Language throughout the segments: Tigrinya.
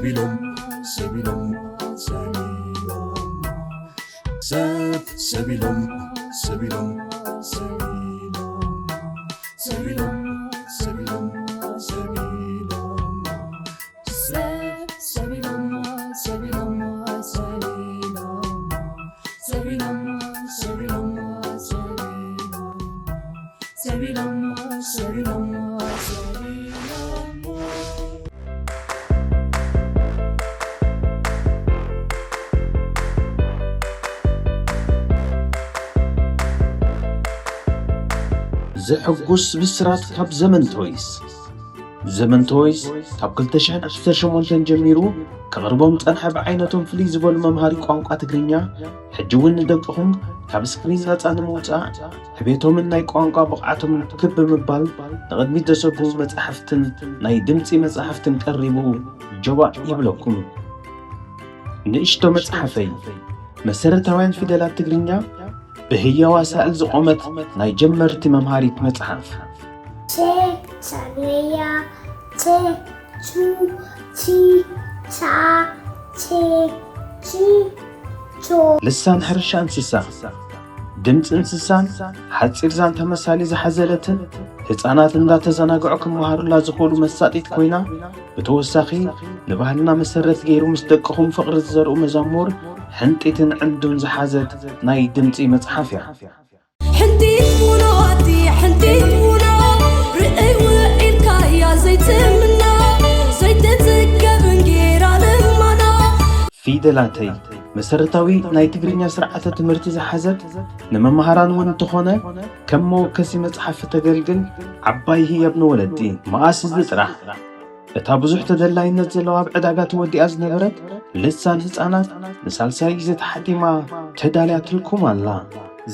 ሰቢሎም፣ ሰቢሎም፣ ሰቢሎም፣ ሰብ፣ ሰቢሎም፣ ሰቢሎም፣ ሰቢሎም፣ ሰቢሎም፣ ሰቢሎም፣ ሰቢሎም፣ ሰብ፣ ሰቢሎም፣ ሰቢሎም፣ ሰቢሎም፣ ሰቢሎም፣ ሰቢሎም፣ ሰቢሎም፣ ሰቢሎም፣ ሰቢሎም። ዘሐጉስ ብስራት ካብ ዘመን ቶይስ። ዘመን ቶይስ ካብ ክልተ ሽሕን ዓሰርተ ሸሞንተን ጀሚሩ ከቕርቦም ዝጸንሐ ብዓይነቶም ፍልይ ዝበሉ መምሃሪ ቋንቋ ትግርኛ፣ ሕጂ እውን ንደቅኹም ካብ ስክሪን ናጻ ንምውጻእ፣ ዕቤቶምን ናይ ቋንቋ ብቕዓቶምን ክብ ብምባል ንቕድሚት ዘሰጉሙ መጻሕፍትን ናይ ድምጺ መጻሕፍትን ቀሪቡ ጀባእ ይብለኩም። ንእሽቶ መጽሓፈይ፣ መሰረታውያን ፊደላት ትግርኛ ብህያው ኣሳእል ዝቖመት ናይ ጀመርቲ መምሃሪት መጽሓፍ። ቸ፣ ቻንያ፣ ቸ፣ ቹ፣ ቺ፣ ቻ፣ ቼ፣ ቺ፣ ቾ። ልሳን ሕርሻ እንስሳ፣ ድምፂ እንስሳን ሓፂር ዛንታ መሳሊ ዝሓዘለትን ህፃናት እንዳተዘናግዑ ክመሃሩላ ዝኽእሉ መሳጢት ኮይና፣ ብተወሳኺ ንባህልና መሰረት ገይሩ ምስ ደቅኹም ፍቕሪ ዝዘርኡ መዛሙር ሕንጢትን ዕንዱን ዝሓዘት ናይ ድምፂ መፅሓፍ እያ። ሕንጢት ውኖ ኣቲ ሕንጢት ውኖ ርእይ ውዒልካያ ዘይትምና ዘይትጽገብ እንጌራ ልመና። ፊደላተይ መሰረታዊ ናይ ትግርኛ ስርዓተ ትምህርቲ ዝሓዘት፣ ንመምሃራን እውን እንተኾነ ከም መወከሲ መጽሓፍ ተገልግል ዓባይ ህያብ ንወለዲ። መኣስ እዚ ጥራሕ፣ እታ ብዙሕ ተደላይነት ዘለዋ ኣብ ዕዳጋ ተወዲኣ ዝነበረት ልሳን ህጻናት ንሳልሳይ ግዜ ተሓቲማ ተዳልያትልኩም ኣላ።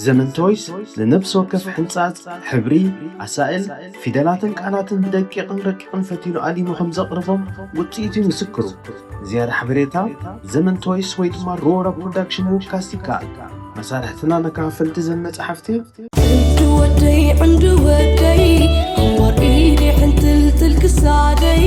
ዘመን ቶይስ ንነፍሲ ወከፍ ሕንጻጽ፣ ሕብሪ፣ ኣሳእል፣ ፊደላትን ቃላትን ብደቂቕን ረቂቕን ፈቲኑ ኣሊሙ ከም ዘቕርቦም ውጽኢቱ እዩ ምስክሩ። ዝያዳ ሓበሬታ ዘመን ቶይስ ወይ ድማ ሮራ ፕሮዳክሽን ምውካስ ይከኣል። መሳርሕትና መከፋፈልቲ ዘን መጻሕፍቲ ዕንዱ ወደይ ዕንዱ ወደይ ኣንዋር ኢዲ ሕንትልትል ክሳደይ።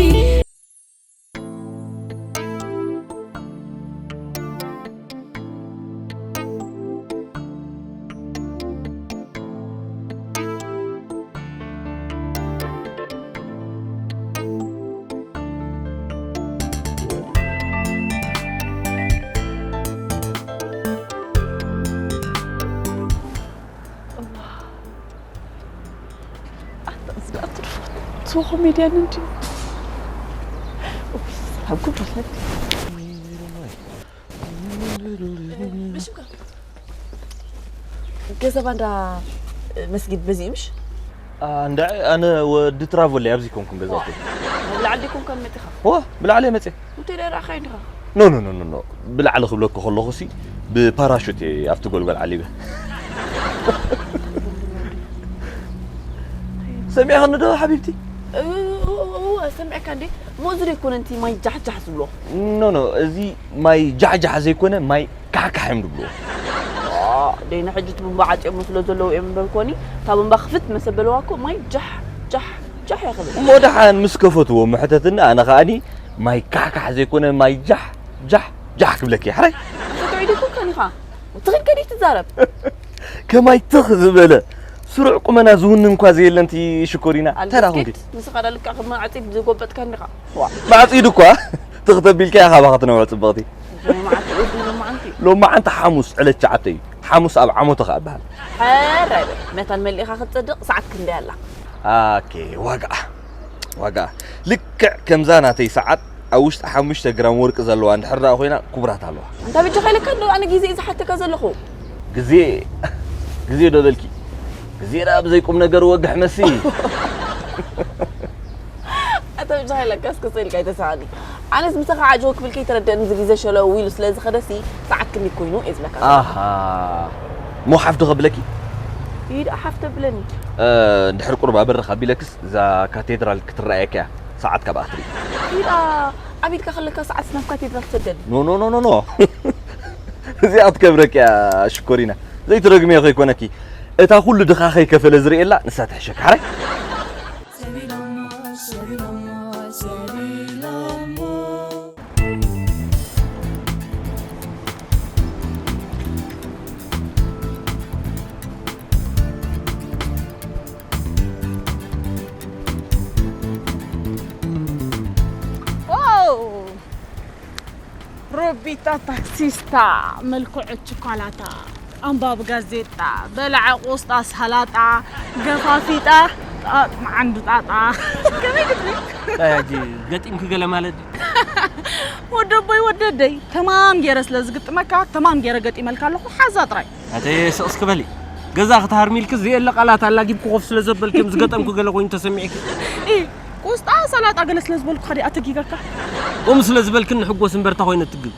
ኣታ እዚ ደኣ ትርፎ። ትርፎ ኮሜድያን እንዲ። ኡፍ፣ ሰላም ኩሉ። ገዛ ባንዳ መስጊድ በዚ ምሽ? ኣንዳ ኣነ ወዲ ትራቮል ኣብዚ ኮንኩም ገዛ። ብላዕሊ ዲኩም ከም መጥኻ? ዋ፣ ብላዕሊ መጽ። እንተ ደራ ኻይንኻ? ኖ ኖ ኖ ኖ ኖ። ብላዕሊ ክብለኩ ከለኹ ሲ ብፓራሹት እየ ኣብቲ ጎልጎል ዓሊበ። ሰሚዕኽኒ ዶ ሓቢብቲ? እወ፣ ሰሚዕካ እንዴ? ሞዝሪ ይኮነ እንቲ ማይ ጃሕጃሕ ዝብሎ። ኖ ኖ፣ እዚ ማይ ጃሕጃሕ ዘይኮነ ማይ ካሕካሕ እዮም ዝብልዎ። ዋ፣ ደይና ሕጂ እቲ ቡምባ ዓጽዮሞ ስለ ዘለዉ እዮም እምበር ኮኒ፣ እታ ቡምባ ክፍት መሰበለዋ እኮ ማይ ጃሕ ጃሕ ጃሕ እያ ክብል። እሞ ደሓን ምስ ከፈትዎ ምሕተትኒ፣ ኣነ ከኣኒ ማይ ካሕካሕ ዘይኮነ ማይ ጃሕ ጃሕ ጃሕ ክብለኪ እየ። ሕራይ። ኣንተ ጥዑይ ዲኹም ከኒኻ? ትኽድ ከዲህ ትዛረብ። ከማይ ትኽ ዝበለ ስሩዕ ቁመና ዝውንን እኳ ዘየለን እቲ ሽኮሪና። ተራ ኣልበስኬት፣ ኩንኪ። ንስኻ ዳ ልክዕ ከም ዓጺድ ዝጎበጥካ እንዲኻ። ዋ። ማዕጺድ እኳ ትኽ ተቢልካ ኢኻ ባኻ ትነብዖ ጽብቕቲ። ሎማዓንቲ እዝኒ ሎማዓንቲ። ሎማዓንቲ ሓሙስ ዕለት ትሽዓተ እዩ። ሓሙስ ኣብ ዓመቱ ኸኣ በሃል። ሕራይ በል። መታን መሊእኻ ክትጸድቕ ሰዓት ክንደይ ኣላ? ኣኬ፣ ዋጋኣ። ዋጋኣ። ልክዕ ከምዛ ናተይ ሰዓት ኣብ ውሽጢ ሓሙሽተ ግራም ወርቂ ዘለዋ እንድሕር ደኣ ኮይና ክቡራት ኣለዋ። እንታይ በጃኻ ኢለካ እንዶ ኣነ ግዜ እዩ ዝሓተካ ዘለኹ። ግዜ፣ ግዜ ዶ በልኪ? ግዜ ደኣ ብዘይ ቁም ነገር ወግሕ መሲ። ኣታ በጃኻ ኢለካ እስከ ስእልካ ኣይተስሓኒ። ኣነስ ምሳኻ ዓጀው ክብል ከይተረደእኒ እዚ ግዜ ሸለው ኢሉ ስለ ዝኸደሲ ሰዓት ክንደይ ኮይኑ እየ ዝብለካ ዘለኹ። ኣሃ። እሞ ሓፍ ዶ ከብለኪ? ይድኣ ሓፍ ተብለኒ። እ፣ እንድሕር ቁሩብ ኣበርኽ ኣቢለክስ እዛ ካቴድራል ክትረኣየካ እያ። ሰዓት ካብኣ ክትርኢ። ኢዳ ኣብ ኢድካ ከለካ ሰዓት ናብ ካቴድራል ትሰደኒ። ኖ፣ ኖ፣ ኖ፣ ኖ፣ ኖ። እዚኣ ክትከብረኪ እያ ሽኮሪና። ዘይትረግምዮ ከይኮነኪ። እታ ኩሉ ድኻ ከይከፈለ ዝርእየላ ንሳ ትሕሸኪ። ሓራይ? ሰቢሎሞ፣ ሰቢሎሞ፣ ሰቢሎሞ። ሮቢታ ታክሲስታ፣ መልክዑ ችኳላታ፣ ኣንባቢ ጋዜጣ፣ በላዐ ቆስጣ ሳላጣ፣ ገፋፊጣ፣ ጣ-፣ መዓንዱ ጣጣ። ከመይ ግጥሚ? እንታይ ሕጂ ገጢምኪ ገለ ማለት ድዩ? ወደቦይ ወደደይ፣ ተማም ገይረ ስለ ዝግጥመካ፣ ተማም ገይረ ገጢመልካ ኣለኹ፣ ሓዛ ጥራይ። ኣተ ስቕ እስኪ በሊ። ገዛ ክትሃርሚልኪ ዘየለ ቃላት ኣላጊብኪ ኮፍ ስለ ዘበልኪ፣ ዝገጠምኩ ገለ ኮይኑ ተሰሚዕኪ። ኢ፣ ቆስጣ ሰላጣ ገለ ስለ ዝበልኩ ኸዲ ኣተጊገካ። ቁም ስለ ዝበልክኒ ሕጎስ እምበርታ ኮይነ ትግብ።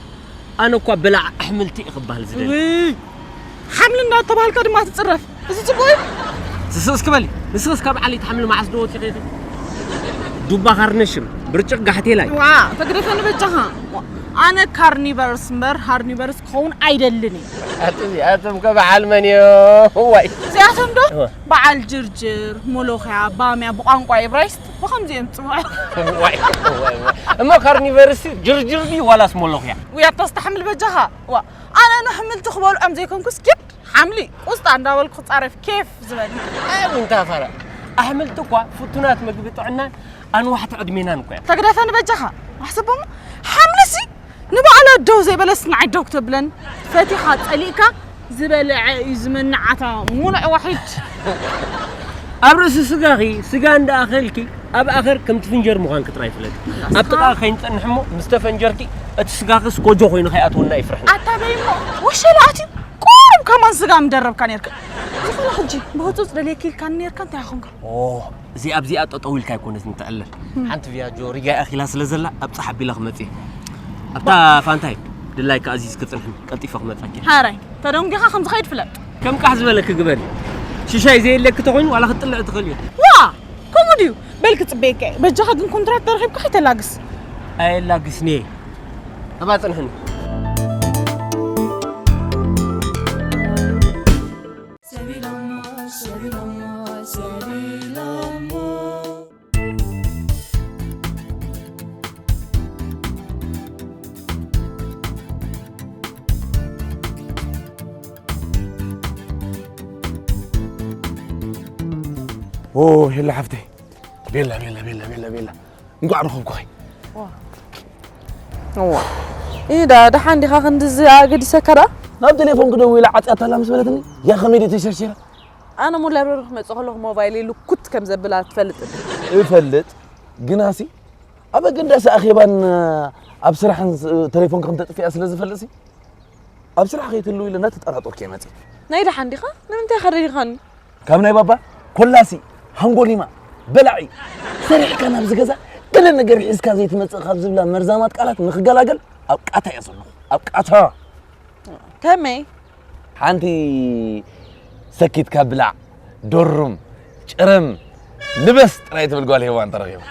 ኣነ እኳ በላዕ ኣሕምልቲ እየ ክበሃል ዝደሊ። ውይ፣ ሓምሊ እንዳተባሃልካ ድማ ትጽረፍ። እዚ ጽቡቕ እዩ። ስስቕ እስኪ በሊ። ንስኽስ ካብ ዓሌት ሓምሊ መዓስ ዶ ወጺኺ ኢኺ? ዱባ ካርነሽም፣ ብርጭቕ ጋሕቴላይ። ዋ፣ ተግደፈኒ በጃኻ። ዋ፣ ኣነ ካርኒቨርስ እምበር ሃርኒቨርስ ክኸውን ኣይደልን እየ። ኣቲ እዚኣቶም ከ በዓል መን እዮም? ዋይ። እዚኣቶም ዶ? እወ። በዓል ጅርጅር፣ ሞሎኽያ፣ ባምያ ብቋንቋ ኤብራይስጥ ብኸምዚ እዮም ዝጽውዑ። ዋይ፣ ዋይ፣ ዋይ። እሞ ካርኒቨርስ ጅርጅር ድዩ ዋላስ ሞሎኽያ? ውይ፣ ኣታ ስተ ሓምሊ በጃኻ። ዋ፣ ኣነ ንኣሕምልቲ ክበልዖም ዘይኮንኩስ ግድ ሓምሊ፣ ቁስጣ እንዳበልኩ ክጻረፍ ኬፍ ዝበኒ። ኣይ፣ ዊንታ ፋራ። ኣሕምልቲ እኳ ፍቱናት ምግቢ ጥዕናን ኣንዋሕቲ ዕድሜናን እኮ እዮም። ተግደፈኒ በጃኻ። ኣሕስቦም ሓምልሲ ንባዕላ ደው ዘይበለስ ንዓይ ደው ክተብለን። ፈቲኻ ጸሊእካ ዝበልዐ እዩ ዝመንዓታ ሙሉዕ ዋሒድ። ኣብ ርእሲ ስጋኺ፣ ስጋ እንዳኣኸልኪ፣ ኣብ ኣኸር ከም ትፍንጀር ምዃንኪ ጥራይ ፍለጢ። ኣብ ጥቓ ከይንጸንሕ እሞ፣ ምስ ተፈንጀርኪ፣ እቲ ስጋኽስ ኮጆ ኮይኑ ከይኣትወና ይፍርሕና። ኣታ በይ እሞ፣ ወሸላ ኣትዩ፣ ቁሩብ ከማን ስጋ ምደረብካ ኔርካ። ዝኾነ ሕጂ፣ ብህጹጽ ደልየኪ ኢልካኒ ኔርካ፣ እንታይ ኾንካ? ኦ፣ እዚ ኣብዚኣ ጠጠው ኢልካ ኣይኮነትን ትዕለል። ሓንቲ ቪያጆ ሪጋ ኣኺላ ስለ ዘላ፣ ኣብ ጸሓ ኣቢላ ክመጽእ እየ። ኣብታ ፋንታይ፣ ድላይካ ኣዚዝኪ ጽንሕኒ፣ ቀልጢፈ ክመጻኪ። ሓራይ፣ ተደንጒኻ ከም ዝኸይድ ፍለጥ። ከም ቃሕ ዝበለኪ ግበሪ። ሽሻይ ዘየለኪ ተኾይኑ ዋላ ክትጥልዒ ትኽእሊ እዩ። ዋ! ከምኡ ድዩ? በል ክጽበየካ እየ። በጃኻ ግን ኮንትራት ተረኺብካ ከይተላግስ። ኣየላግስን እየ። እባ ጽንሕኒ። ሰቢሎሞ፣ ሰቢሎሞ፣ ሰቢሎሞ። ኦ፣ ሄላ ሓፍተይ። ቤላ፣ ቤላ፣ ቤላ፣ ቤላ፣ ቤላ። እንኳዕ ረኸብኩኺ። ዋ። እዋ። ኢዳ፣ ደሓን ዲኻ ክንድዚ ኣገዲሰካ ደኣ? ናብ ቴሌፎን ክደውላ ዓጽያታላ ምስ በለትኒ፣ ያ ከመይ ድየ ተሸርሺረ? ኣነ እሞ ላይብረሪ ክመጽእ ከለኹ ሞባይለይ ልኩት ከም ዘብላ ትፈልጥ። እፈልጥ፣ ግናሲ ኣብ ኣገዳሲ ኣኼባን ኣብ ስራሕን ስ-፣ ቴሌፎን ከም ተጥፍያ ስለ ዝፈልጥሲ፣ ኣብ ስራሕ ከይትህልው ኢለ እናተጠራጠርኩ እየ መጺእ። ናይ ደሓን ዲኻ? ንምንታይ ኢኻ ደሊኻኒ? ካብ ናይ ባባ ኮላሲ፣ ሃንጎሊማ፣ በላዒ፣ ሰሪሕካ ናብዚ ገዛ ገለ ነገር ሒዝካ ዘይትመጽእ ካብ ዝብላ መርዛማት ቃላት ንኽገላገል ኣብ ቃታ እየ ዘለኹ። ኣብ ቃታ። ከመይ? ሓንቲ ሰኪትካ ብላዕ፣ ዶርም፣ ጭርም፣ ልበስ ጥራይ ትብል ጓል ሄዋን ተረኺባ።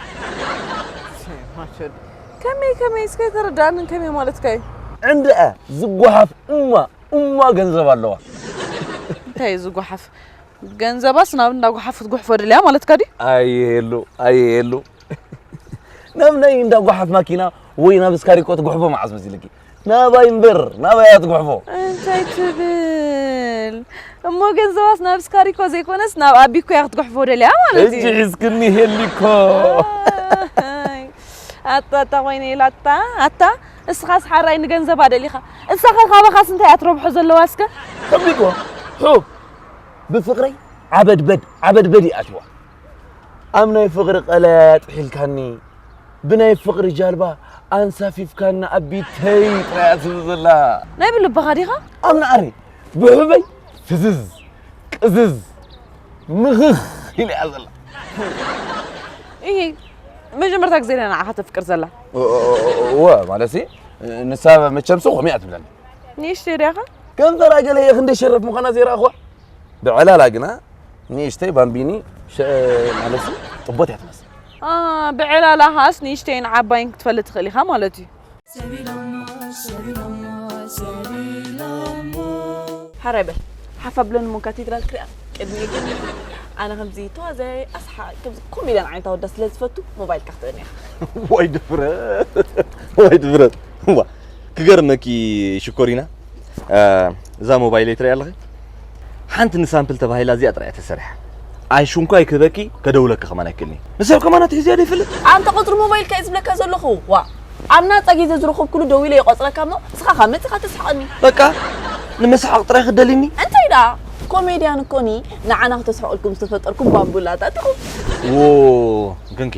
ከመይ፣ ከመይ? እስከ ተረዳእንን ከመይ ማለትካ እዩ? ዕንድኣ ዝጓሓፍ እማ፣ እማ ገንዘብ ኣለዋ። እንታይ እዩ ዝጓሓፍ? ገንዘባስ ናብ እንዳ ጓሓፍ ክትጉሕፎ ደልያ ማለትካ ድዩ? ኣየሉ፣ ኣየሉ። ናብ ናይ እንዳ ጓሓፍ ማኪና ወይ ናብ ስካሪኮ ትጉሕፎ መዓስ መሲልኪ? ናባይ እምበር፣ ናባይ እያ ትጉሕፎ። እንታይ ትብል? እሞ ገንዘባስ ናብ ስካሪኮ ዘይኮነስ ናብ ኣቢኮ እያ ክትጉሕፎ ደልያ ማለት እዩ። ሕጂ ሒዝክኒ ሄሊኮ። ኣይ፣ ኣታ፣ ኣታ ኮይነ ኢላ ኣታ፣ ኣታ፣ እስኻስ ሓራይ ንገንዘባ ደሊኻ። እንሳኸ ካባኻስ እንታይ እያ ትረብሖ ዘለዋ እስከ? ሕቢኮ፣ ሑ፣ ብፍቕረይ ዓበድበድ፣ ዓበድበድ ይኣትዋ። ኣብ ናይ ፍቕሪ ቀላይ ኣጥሒልካኒ፣ ብናይ ፍቕሪ ጃልባ ኣንሳፊፍካኒ ኣቢተይ ጥራይ እያ ትብል ዘላ። ናይ ብልብኻ ዲኻ? ኣብ ናዕሪ ብሕበይ ፍዝዝ፣ ቅዝዝ፣ ምኽኽ ኢለ እያ ዘላ። ኢሂ፣ መጀመርታ ግዜ ድያ ንዓኻ ተፍቅር ዘላ? እወ፣ ማለትሲ፣ ንሳ መቸምሲ ከምኡ እያ ትብለኒ። ንእሽተይ ድያኻ? ከንፈራ ገለ እየ ክንደይ ሸረፍ ምዃና ዘይረኣኹዋ። ብዕላላ ግና ንእሽተይ ባምቢኒ ሸ-፣ ማለትሲ ጥቦት እያ ትመስል። አ፣ ብዕላላኻስ ንእሽተይን ዓባይን ክትፈልጥ ትኽእል ኢኻ ማለት እዩ። ሓራይ በል፣ ሓፍ ኣብለኒ እሞ ካቴድራል ክሪኣ። ቅድሚኡ ግን ኣነ ከምዚ ተዋዛያይ ኣስሓ-፣ ከምዚ ኮሜድያን ዓይነት ኣወዳት ስለ ዝፈቱ ሞባይልካ ክትበኒ ኢኻ። ወይ ድፍረት፣ ወይ ድፍረት። እዋ፣ ክገርመኪ ሽኮሪና፣ እ፣ እዛ ሞባይለይ ትሪኣ ኣለኺ? ሓንቲ ንሳምፕል ተባሂላ እዚኣ ጥራይ እያ ተሰሪሓ። ኣይሽንኳይ ክህበኪ፣ ከደውለኪ ከማን ኣይክእልን እየ። ንሰብ ከማን ኣትሒዝያ ዶ ይፈልጥ? ኣንታ ቁጽሪ ሞባይልካ እየ ዝብለካ ዘለኹ። ዋ፣ ኣብ ናጻ ግዜ ዝረኸብኩሉ ደዊለ ይቆጽረካ እሞ፣ ንስኻ ካብ መጺኻ ተስሕቐኒ። በቃ፣ ንምስሓቕ ጥራይ ክደልኒ? እንታይ ደኣ? ኮሜድያን እኮኒ፣ ንዓና ክተስሕቐልኩም ዝተፈጠርኩም ባምቡላታት ኢኹም። ዎ፣ ግንኪ።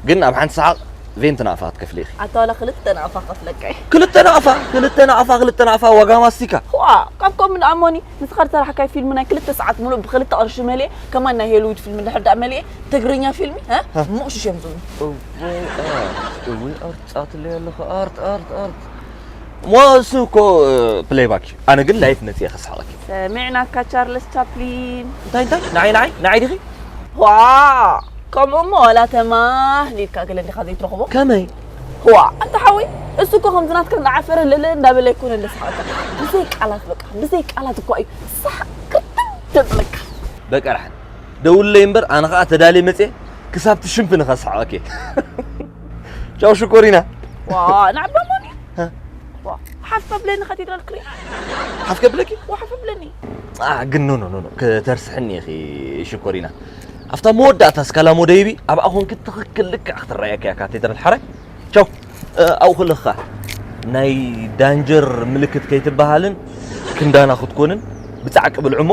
ግን ኣብ ሓንቲ ሰሓቕ ቬንቲ ናቕፋ ክትከፍሊ ኢኺ። ኣታ ዋላ ክልተ ናቕፋ ከፍለካ እየ። ክልተ ናቕፋ፣ ክልተ ናቕፋ፣ ክልተ ናቕፋ ዋጋ ማስቲካ። ዋ፣ ካብ ከምኡ ደኣ እሞኒ፣ ንስኻ ዝሰራሕካይ ፊልም ናይ ክልተ ሰዓት ሙሉእ ብክልተ ቅርሺ መሊኤ፣ ከማን ናይ ሆሊውድ ፊልም እንድሕር ደኣ መሊኤ፣ ትግርኛ ፊልሚ፣ እ? እ። ምቑሽሽ እዮም ዝብሉ። እወ ኣርት፣ እወ ኣርት፣ ጻትለይ ኣለኹ፣ ኣርት፣ ኣርት፣ ኣርት። እሞ እሱ እኮ፣ እ፣ ፕሌይባክ እዩ። ኣነ ግን ላይፍ መጺኤ ከስሕቐኪ። ሰሚዕናካ ቻርልስ ቻፕሊን። እንታይ፣ እንታይ? ንዓይ፣ ንዓይ፣ ንዓይ ዲኺ? ዋ! ከምኡ እሞ ዋላ ተማህ ሊድካ ገለ እንዲኻ ዘይትረኽቦ? ከመይ? ዋ! ኣንታ ሓወይ፣ እሱ እኮ ከምዚ ናትካ እንዳዓፈረ ለለ እንዳበለ ኣይኮነ ለስሓቕካ። ብዘይ ቃላት በቃ፣ ብዘይ ቃላት እኮ እዩ ሳሕ ክርትም ዘብለካ። በቃ ደሓን። ደውለይ እምበር፣ ኣነ ኸኣ ተዳልየ መጽየ ክሳብ ትሽንፊ ንኸስሕቐኪ። ቻው ሽኮሪና። ዋ፣ ንዓባ ሞኒ። ሃ? ዋ፣ ሓፍ ከብለኒ ካቴድራል ክርኢ። ሓፍ ከብለኪ? ዋ፣ ሓፍ ከብለኒ። ኣ፣ ግን ኖ፣ ኖ፣ ኖ፣ ኖ፣ ከተርስሕኒ ኢኺ ሽኮሪና። ኣብታ መወዳእታ ስካላ ሞደይቢ፣ ኣብኣ ኾንኪ ትኽክል ልክዕ ክትረኣየኪ እያ ካቴድራል ሓራይ። ቻው። እ፣ ኣብኡ ከለኻ ናይ ዳንጀር ምልክት ከይትበሃልን ክንዳና ክትኮንን ብጻዕቂ ብልዑ እሞ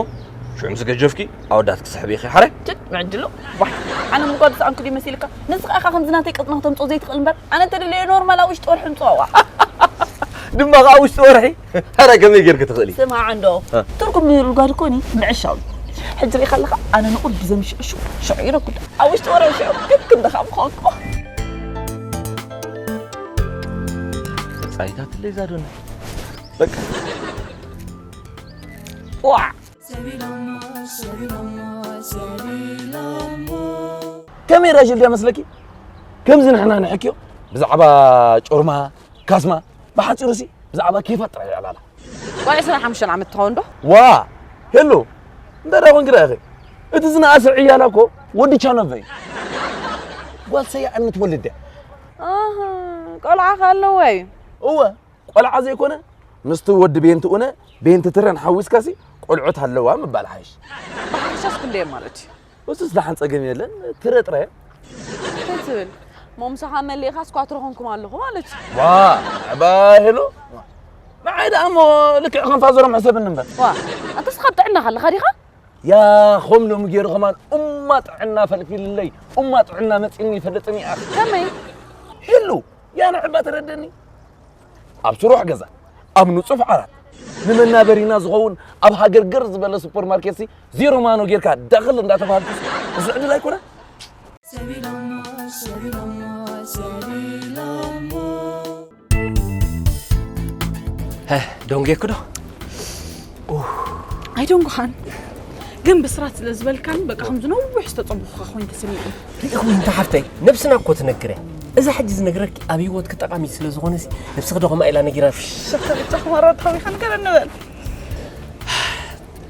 ሽዑ ምስ ገጀፍኪ ኣወዳት ክስሕብ ኢኺ ሓራይ። ችድ፣ ምዕጅሎ። ዋይ፣ ኣነ ምጓድ ዝሰኣንኩ ድዩ መሲልካ? ንስኻ ኢኻ ከምዚ ናተይ ቅጥና ክተምጽኦ ዘይትኽእል እምበር፣ ኣነ እንተደለየ ኖርማል ኣብ ውሽጢ ወርሒ ምጽዋዋ። ድማ ኸኣ ውሽጢ ወርሒ? ሓራይ ከመይ ጌርኪ ትኽእሊ? ስማዕ እንዶ፣ እ። ትርጉም ምጉድጓድ እኮ ኒ ምዕሻው እዩ። ሕጂ ርኢኻ ኣለኻ፣ ኣነ ንቑድ ብዘምሽዑ ሽዑ ይረኩዳ። ኣብ ውሽጢ ወርሒ ሽዑ ክክ እንደኻ ምዃንኩ። ጻይታትለይ ዛዶና። በቃ። ዋ! ከመይ ራሽል ድያ መስለኪ? ከምዚ ንሕና ንሕክዮ ብዛዕባ ጮርማ፣ ካስማ፣ ብሓጺሩሲ ብዛዕባ ኬፋ ጥራይ ይዕላላ። ጓል ዕስራን ሓሙሽተን ዓመት ትኸውን ዶ? ዋ! ሄሎ! እንታይ ደኣ ኮንኪ ደኣ ኢኺ? እቲ ዝነኣሰ ዕያላ እኮ ወዲ ቻኖቨ እዩ። ጓል ሰያኣን ትወልድ ድያ? ኣሃ፣ ቆልዓ ከ ኣለዋ እዩ? እወ፣ ቆልዓ ዘይኮነ፣ ምስቲ ወዲ ቤንቲ ኡነ፣ ቤንቲ ትረን ሓዊስካሲ ቆልዑት ኣለዋ ምባል ሓይሽ። ብሓፈሻስ ክንደይ ማለት እዩ? እሱስ ደሓን ጸገም የለን፣ ትረ ጥራይ። እንታይ ትብል? እሞ ምሳኻ መሊእኻስ ኳትሮ ኮንኩም ኣለኹ ማለት እዩ። ዋ፣ ኣባ ሄሎ። ንዓይ ደኣ እሞ ልክዕ ከም ፋዘሮም ሕሰብኒ እምበር። ዋ፣ ኣንተስ ካብ ጥዕናኻ ኣለኻ ዲኻ? ያ፣ ኸም ሎሚ ገይሩ ኸማን እማ ጥዕና ፈልፊልለይ፣ እማ ጥዕና መጺኒ ይፈልጥኒ ኣኽ። ከመይ? ሄሎ፣ ያ ንዕባ ተረደኒ። ኣብ ስሩሕ ገዛ፣ ኣብ ንጹፍ ዓራት፣ ንመናበሪና ዝኸውን ኣብ ሃገርገር ዝበለ ሱፐርማርኬትሲ ዜሮ ማኖ ጌርካ ዳኽል እንዳተባሃልኩስ እዚ ዕድል ኣይኮነን? ሀህ፣ ደንጌኩ ዶ? ኣይደንጉኻን፣ ግን ብስራት ስለ ዝበልካኒ በቃ ከምዚ ነዊሕ ዝተጸበኹኻ ኮይኑ ተሰሚዑ። ርኢኹም እንተ ሓፍተይ፣ ነብስና እኮ ትነግር እያ። እዛ ሕጂ ዝነግረኪ ኣብ ህይወትኪ ጠቓሚ ስለ ዝኾነሲ፣ ነብስኺ ዶ ከምኣ ኢላ ነጊራትኪ? ሸፍተ ብጫ ኹማራ ተኸቢኻ ንገረኒ በል።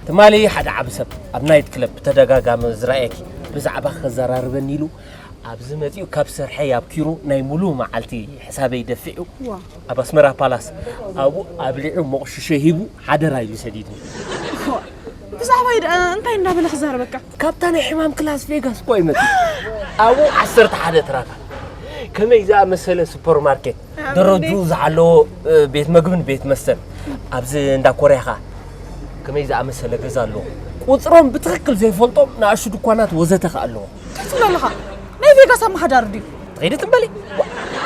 ትማሊ ሓደ ዓቢ ሰብ ኣብ ናይት ክለብ ብተደጋጋሚ ዝረኣየኪ ብዛዕባ ክዘራርበኒ ኢሉ ኣብዚ መጺኡ ካብ ስርሐይ ኣብኪሩ ናይ ሙሉእ መዓልቲ ሕሳበይ ደፊዑ ዋ። ኣብ ኣስመራ ፓላስ ኣብኡ ኣብሊዑ መቑሽሸ ሂቡ ሓደራ ኢሉ ሰዲድኒ። ብዛዕባይ ደኣ እንታይ እንዳበለ ክዛረበካ? ካብታ ናይ ሕማም ክላስ ቬጋስ እኮ ይመጽእ። ኣብኡ ዓሰርተ ሓደ ትራካት፣ ከመይ ዝኣመሰለ ሱፐርማርኬት፣ ኣበይ? ደረጅኡ ዝሓለዎ፣ እ፣ ቤት መግብን ቤት መስተን፣ ኣብዚ እንዳ ኮርያ ኸኣ ከመይ ዝኣመሰለ ገዛ ኣለዎ። ቁጽሮም ብትኽክል ዘይፈልጦም ንኣሽቱ ድኳናት ወዘተ ኸኣ ኣለዎ። እንታይ ትብል ኣለኻ? ናይ ቬጋስ ኣመሓዳሪ ድዩ? ትኸይዲ ትበሊ?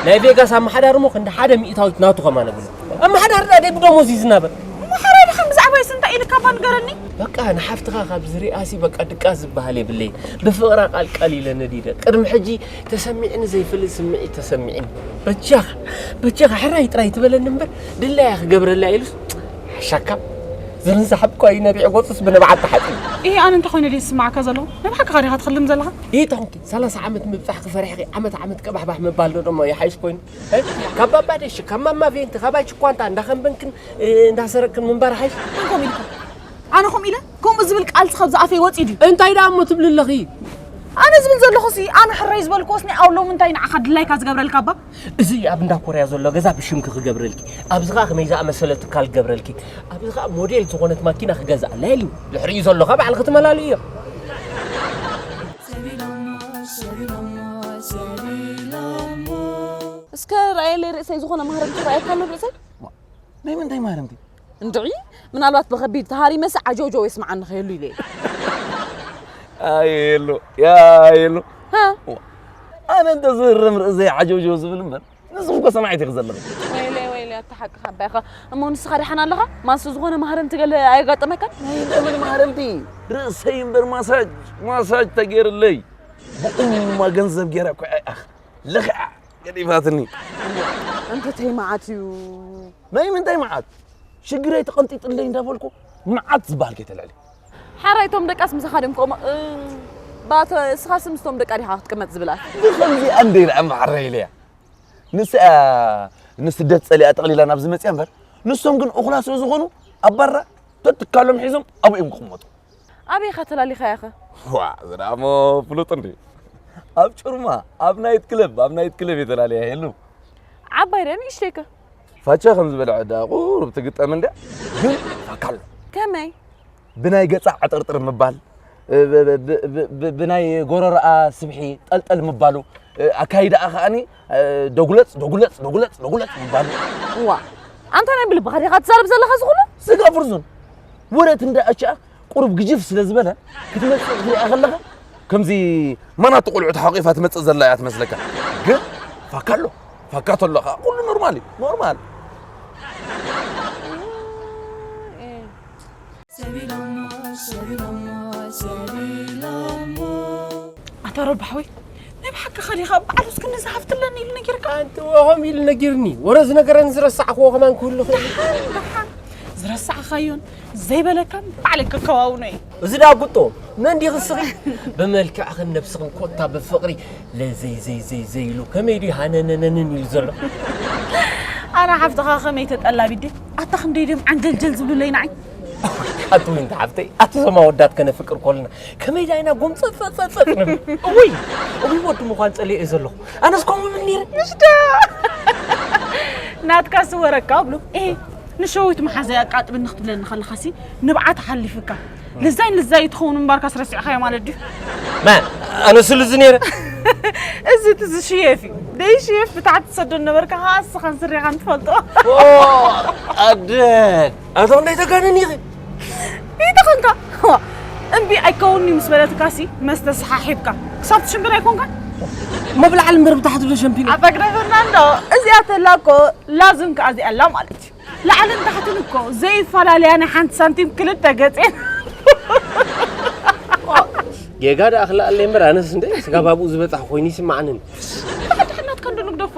ናይ ቬጋስ ኣመሓዳሪ እሞ ክንዲ ሓደ ሚእታዊት ናቱ ከማን ኣብሉ። ኣመሓዳሪ ደኣ ደይ ብደሞዝ እዩ ዝናበር። እሞ ሓራይ ድኻ ብዛዕባይስ እንታይ ኢልካ እባ ንገረኒ? በቃ ንሓፍትኻ ካብ ዝሪኣሲ በቃ ድቃስ ዝበሃል የብለይን። ብፍቕራ ቃል ቃል ኢለ ነዲደ። ቅድሚ ሕጂ ተሰሚዕኒ ዘይፈልጥ ስምዒት ተሰሚዕኒ። በጃኻ፣ በጃኻ ሕራይ ጥራይ ትበለኒ እምበር ድላያ ክገብረላ ኢሉስ ሓሻካ ዝርን ሰሓብ እኳ እዩ ነቢዑ ገጹስ ብንብዓት ተሓጺቡ። ኢሂ፣ ኣነ እንታይ ኮይነ ድየ ዝስምዓካ ዘለኹ? ንብዓካ ዲኻ ትኽልም ዘለኻ? ኢሂ፣ ተኾንኪ ሰላሳ ዓመት ምብጻሕኪ ፈሪሕኺ ዓመት ዓመት ቀባሕባሕ ምባል ዶ ደሞ ይሓይሽ ኮይኑ? እ? ካብ ባባ ደሽ፣ ካብ ማማ ቬንቲ፣ ካባይ ችኳንታ እንዳኸንበንክን፣ እ፣ እንዳሰረቅክን ምንባር ሓይሽ? ኣነ ከምኡ ኢልካ? ኣነ ከምኡ ኢለ? ከምኡ ዝብል ቃልሲ ካብዚ ኣፈይ ወጺኡ ድዩ? እንታይ ደኣ እሞ ትብሊ ኣለኺ? ኣነ ዝብል ዘለኹሲ፣ ኣነ ሕራይ ዝበልክዎስ ናይ ኣውሎ ምንታይ ንዓኻ ድላይካ ዝገብረልካ እባ? እዚ ኣብ እንዳ ኮርያ ዘሎ ገዛ ብሽምኪ ክገብረልኪ፣ ኣብዚ ኸኣ ከመይ ዝኣመሰለ ትካል ክገብረልኪ፣ ኣብዚ ኸኣ ሞዴል ዝኾነት ማኪና ክገዝኣላ ኢሉ ድሕሪኡ ዘሎ ኸኣ ባዕልኺ ትመላልእዮ። እሱ እስከ ርኣየለይ ርእሰይ፣ ዝኾነ ማህረምቲ ርኣየካ ኣሎ ርእሰይ? ናይ ምንታይ ማህረምቲ? እንድዒ ምናልባት ብኸቢድ ተሃሪመሲ ዓጀውጀው የስምዓኒ ከየሉ ኢለ እየ። ኣየሎ ያየሎ ሃ ኣነ እንተ ዝህረም ርእሰይ ዓጀውጀው ዝብል እምበር ንስኹም እኮ ሰማዒት ኢኺ ዘለኺ። ወይለይ ወይለይ ኣታ ሓቅኻ ኣባይኻ። እሞ ንስኻ ደሓን ኣለኻ? ማንሱ ዝኾነ ማህረምቲ ገለ ኣየጋጠመካን? ናይ ለምን ማህረምቲ ርእሰይ እምበር ማሳጅ ማሳጅ ተገይርለይ ብእማ ገንዘብ ገይራ እኮ ኣኽ ልኽዓ ገዲፋትኒ። እንተተይ መዓት እዩ። ናይ ምንታይ መዓት? ሽግረይ ተቐንጢጥለይ እንዳበልኩ መዓት ዝበሃል ከይተልዕሊ። ሓራይ እቶም ደቃስ ምሳኻ ድዮም ከምኡ ባተ እስኻስ ምስቶም ደቃ ዲኻ ክትቅመጥ ዝብላት? ብኸምዚኣ እንደ ኢላ ኣመሓራይ ኢለያ። ንስኣ ንስደት ጸሊኣ ጠቕሊላ ናብዚ መጽያ እምበር ንሶም ግን እኹላ ስለ ዝኾኑ ኣብ ባራ ተትካሎም ሒዞም ኣብኡ እዮም ክቕመጡ። ኣበይ ኢኻ ተላሊኻያ ኸ? ዋ እዚ ደኣ እሞ ፍሉጥ እንድዩ። ኣብ ጭርማ ኣብ ናይት ክለብ ኣብ ናይት ክለብ እየ ተላልያ የሉ። ዓባይ ድያ ንእሽተይ ከ? ፋቻ ከም ዝበልዐ ደኣ ቁሩብ ትግጠም እንድያ ግን ፋካ ኣሎ። ከመይ? ብናይ ገጻ ዕጥርጥር ምባል ብናይ ጎረሮኣ ስብሒ ጠልጠል ምባሉ ኣካይዳኣ ከኣኒ ደጉለጽ ደጉለጽ ደጉለጽ ደጉለጽ ምባሉ። እዋ ኣንታ ናይ ብልብኻ ዲኻ ትዛረብ ዘለኻ ዝኹሉ? ስጋ ፍርዙን ወረት እንዳ ኣቻ ቁሩብ ግጅፍ ስለ ዝበለ ክትመጽእ ክትሪኣ ከለኻ ከምዚ ማናቱ ቆልዑ ተሓቂፋ ትመጽእ ዘላ እያ ትመስለካ። ግን ፋካ ኣሎ ፋካ ተሎ ከዓ ኩሉ ኖርማል እዩ ኖርማል። ኣታ ረባሕ ወይ ናይ ብሓቅኻ ዲኻ በዓል ውስክኒ ዝሃፍትለኒ ኢሉ ነጊርካ ኣንቲ ወሆም ኢሉ ነጊርኒ ወረ ዝነገረኒ ዝረሳዕክዎ ከማን ክህሉ ኽእል ደሓን ደሓን ዝረሳዕኻዮን ዘይበለካን ባዕለይ ከከዋውኖ እየ እዚ ዳ ጉጦ መን ዲኺ ስኺ ብመልክዕኽን ነብስኽን ኮታ ብፍቕሪ ለዘይ ዘይ ዘይ ዘይ ኢሉ ከመይ ድዩ ሃነነነንን ኢሉ ዘሎ ኣነ ሓፍትኻ ከመይ ተጠላቢት ድየ ኣታ ክንደይ ድዮም ዓንጀልጀል ዝብሉለይ ንዓይ ኣቲ ዊንቲ ሓፍተይ ኣቲ ዞም ኣወዳት ከነፍቅር ኮልና ከመይ ዳይና ጎምፀፀፀፀፅ ንብል እውይ እውይ ወዲ ምዃን ፀሊአ እየ ዘለኹ ኣነስ ከምኡ ብል ነይረ ምሽ ዶ ናትካስ ወረካ ብሎ እ ንሸዊት መሓዘይ ኣቃጥብኒ ክትብለኒ ከለኻሲ ንብዓት ሓሊፍካ ልዛይ ንዛይ ትኸውን እምባርካስ ረሲዕኻዮ ማለት ድዩ መ ኣነስ ልዚ ነይረ እዚ እቲ ዝሽየፍ እዩ ደይሽየፍ ብታሕቲ ትሰዶ ነበርካ ከዓ እስኻን ስሪኻን ትፈልጦ ኣደን ኣቶም እንዳይተጋነን ኢኺ ይተኸንካ እምቢ ኣይከውንዩ ምስ በለትካሲ መስተ ሰሓሒብካ ክሳብ ትሽምብል ኣይኮንካ መብላዕሊ እምበር ብታሕቲ ዶ ሸምፒና ኣፈግረ ፈርናንዶ እዚኣ ተላ እኮ ላዝም ከኣ እዚኣ ኣላ ማለት እዩ ላዕልን ታሕትን እኮ ዘይፈላለያ ናይ ሓንቲ ሳንቲም ክልተ ገጽ እየን ጌጋ ደኣ ክልኣለይ እምበር ኣነስ እንደ ስጋብ ኣብኡ ዝበጻሕ ኮይኑ ይስማዓንን ናትካ እንዶ ንግደፎ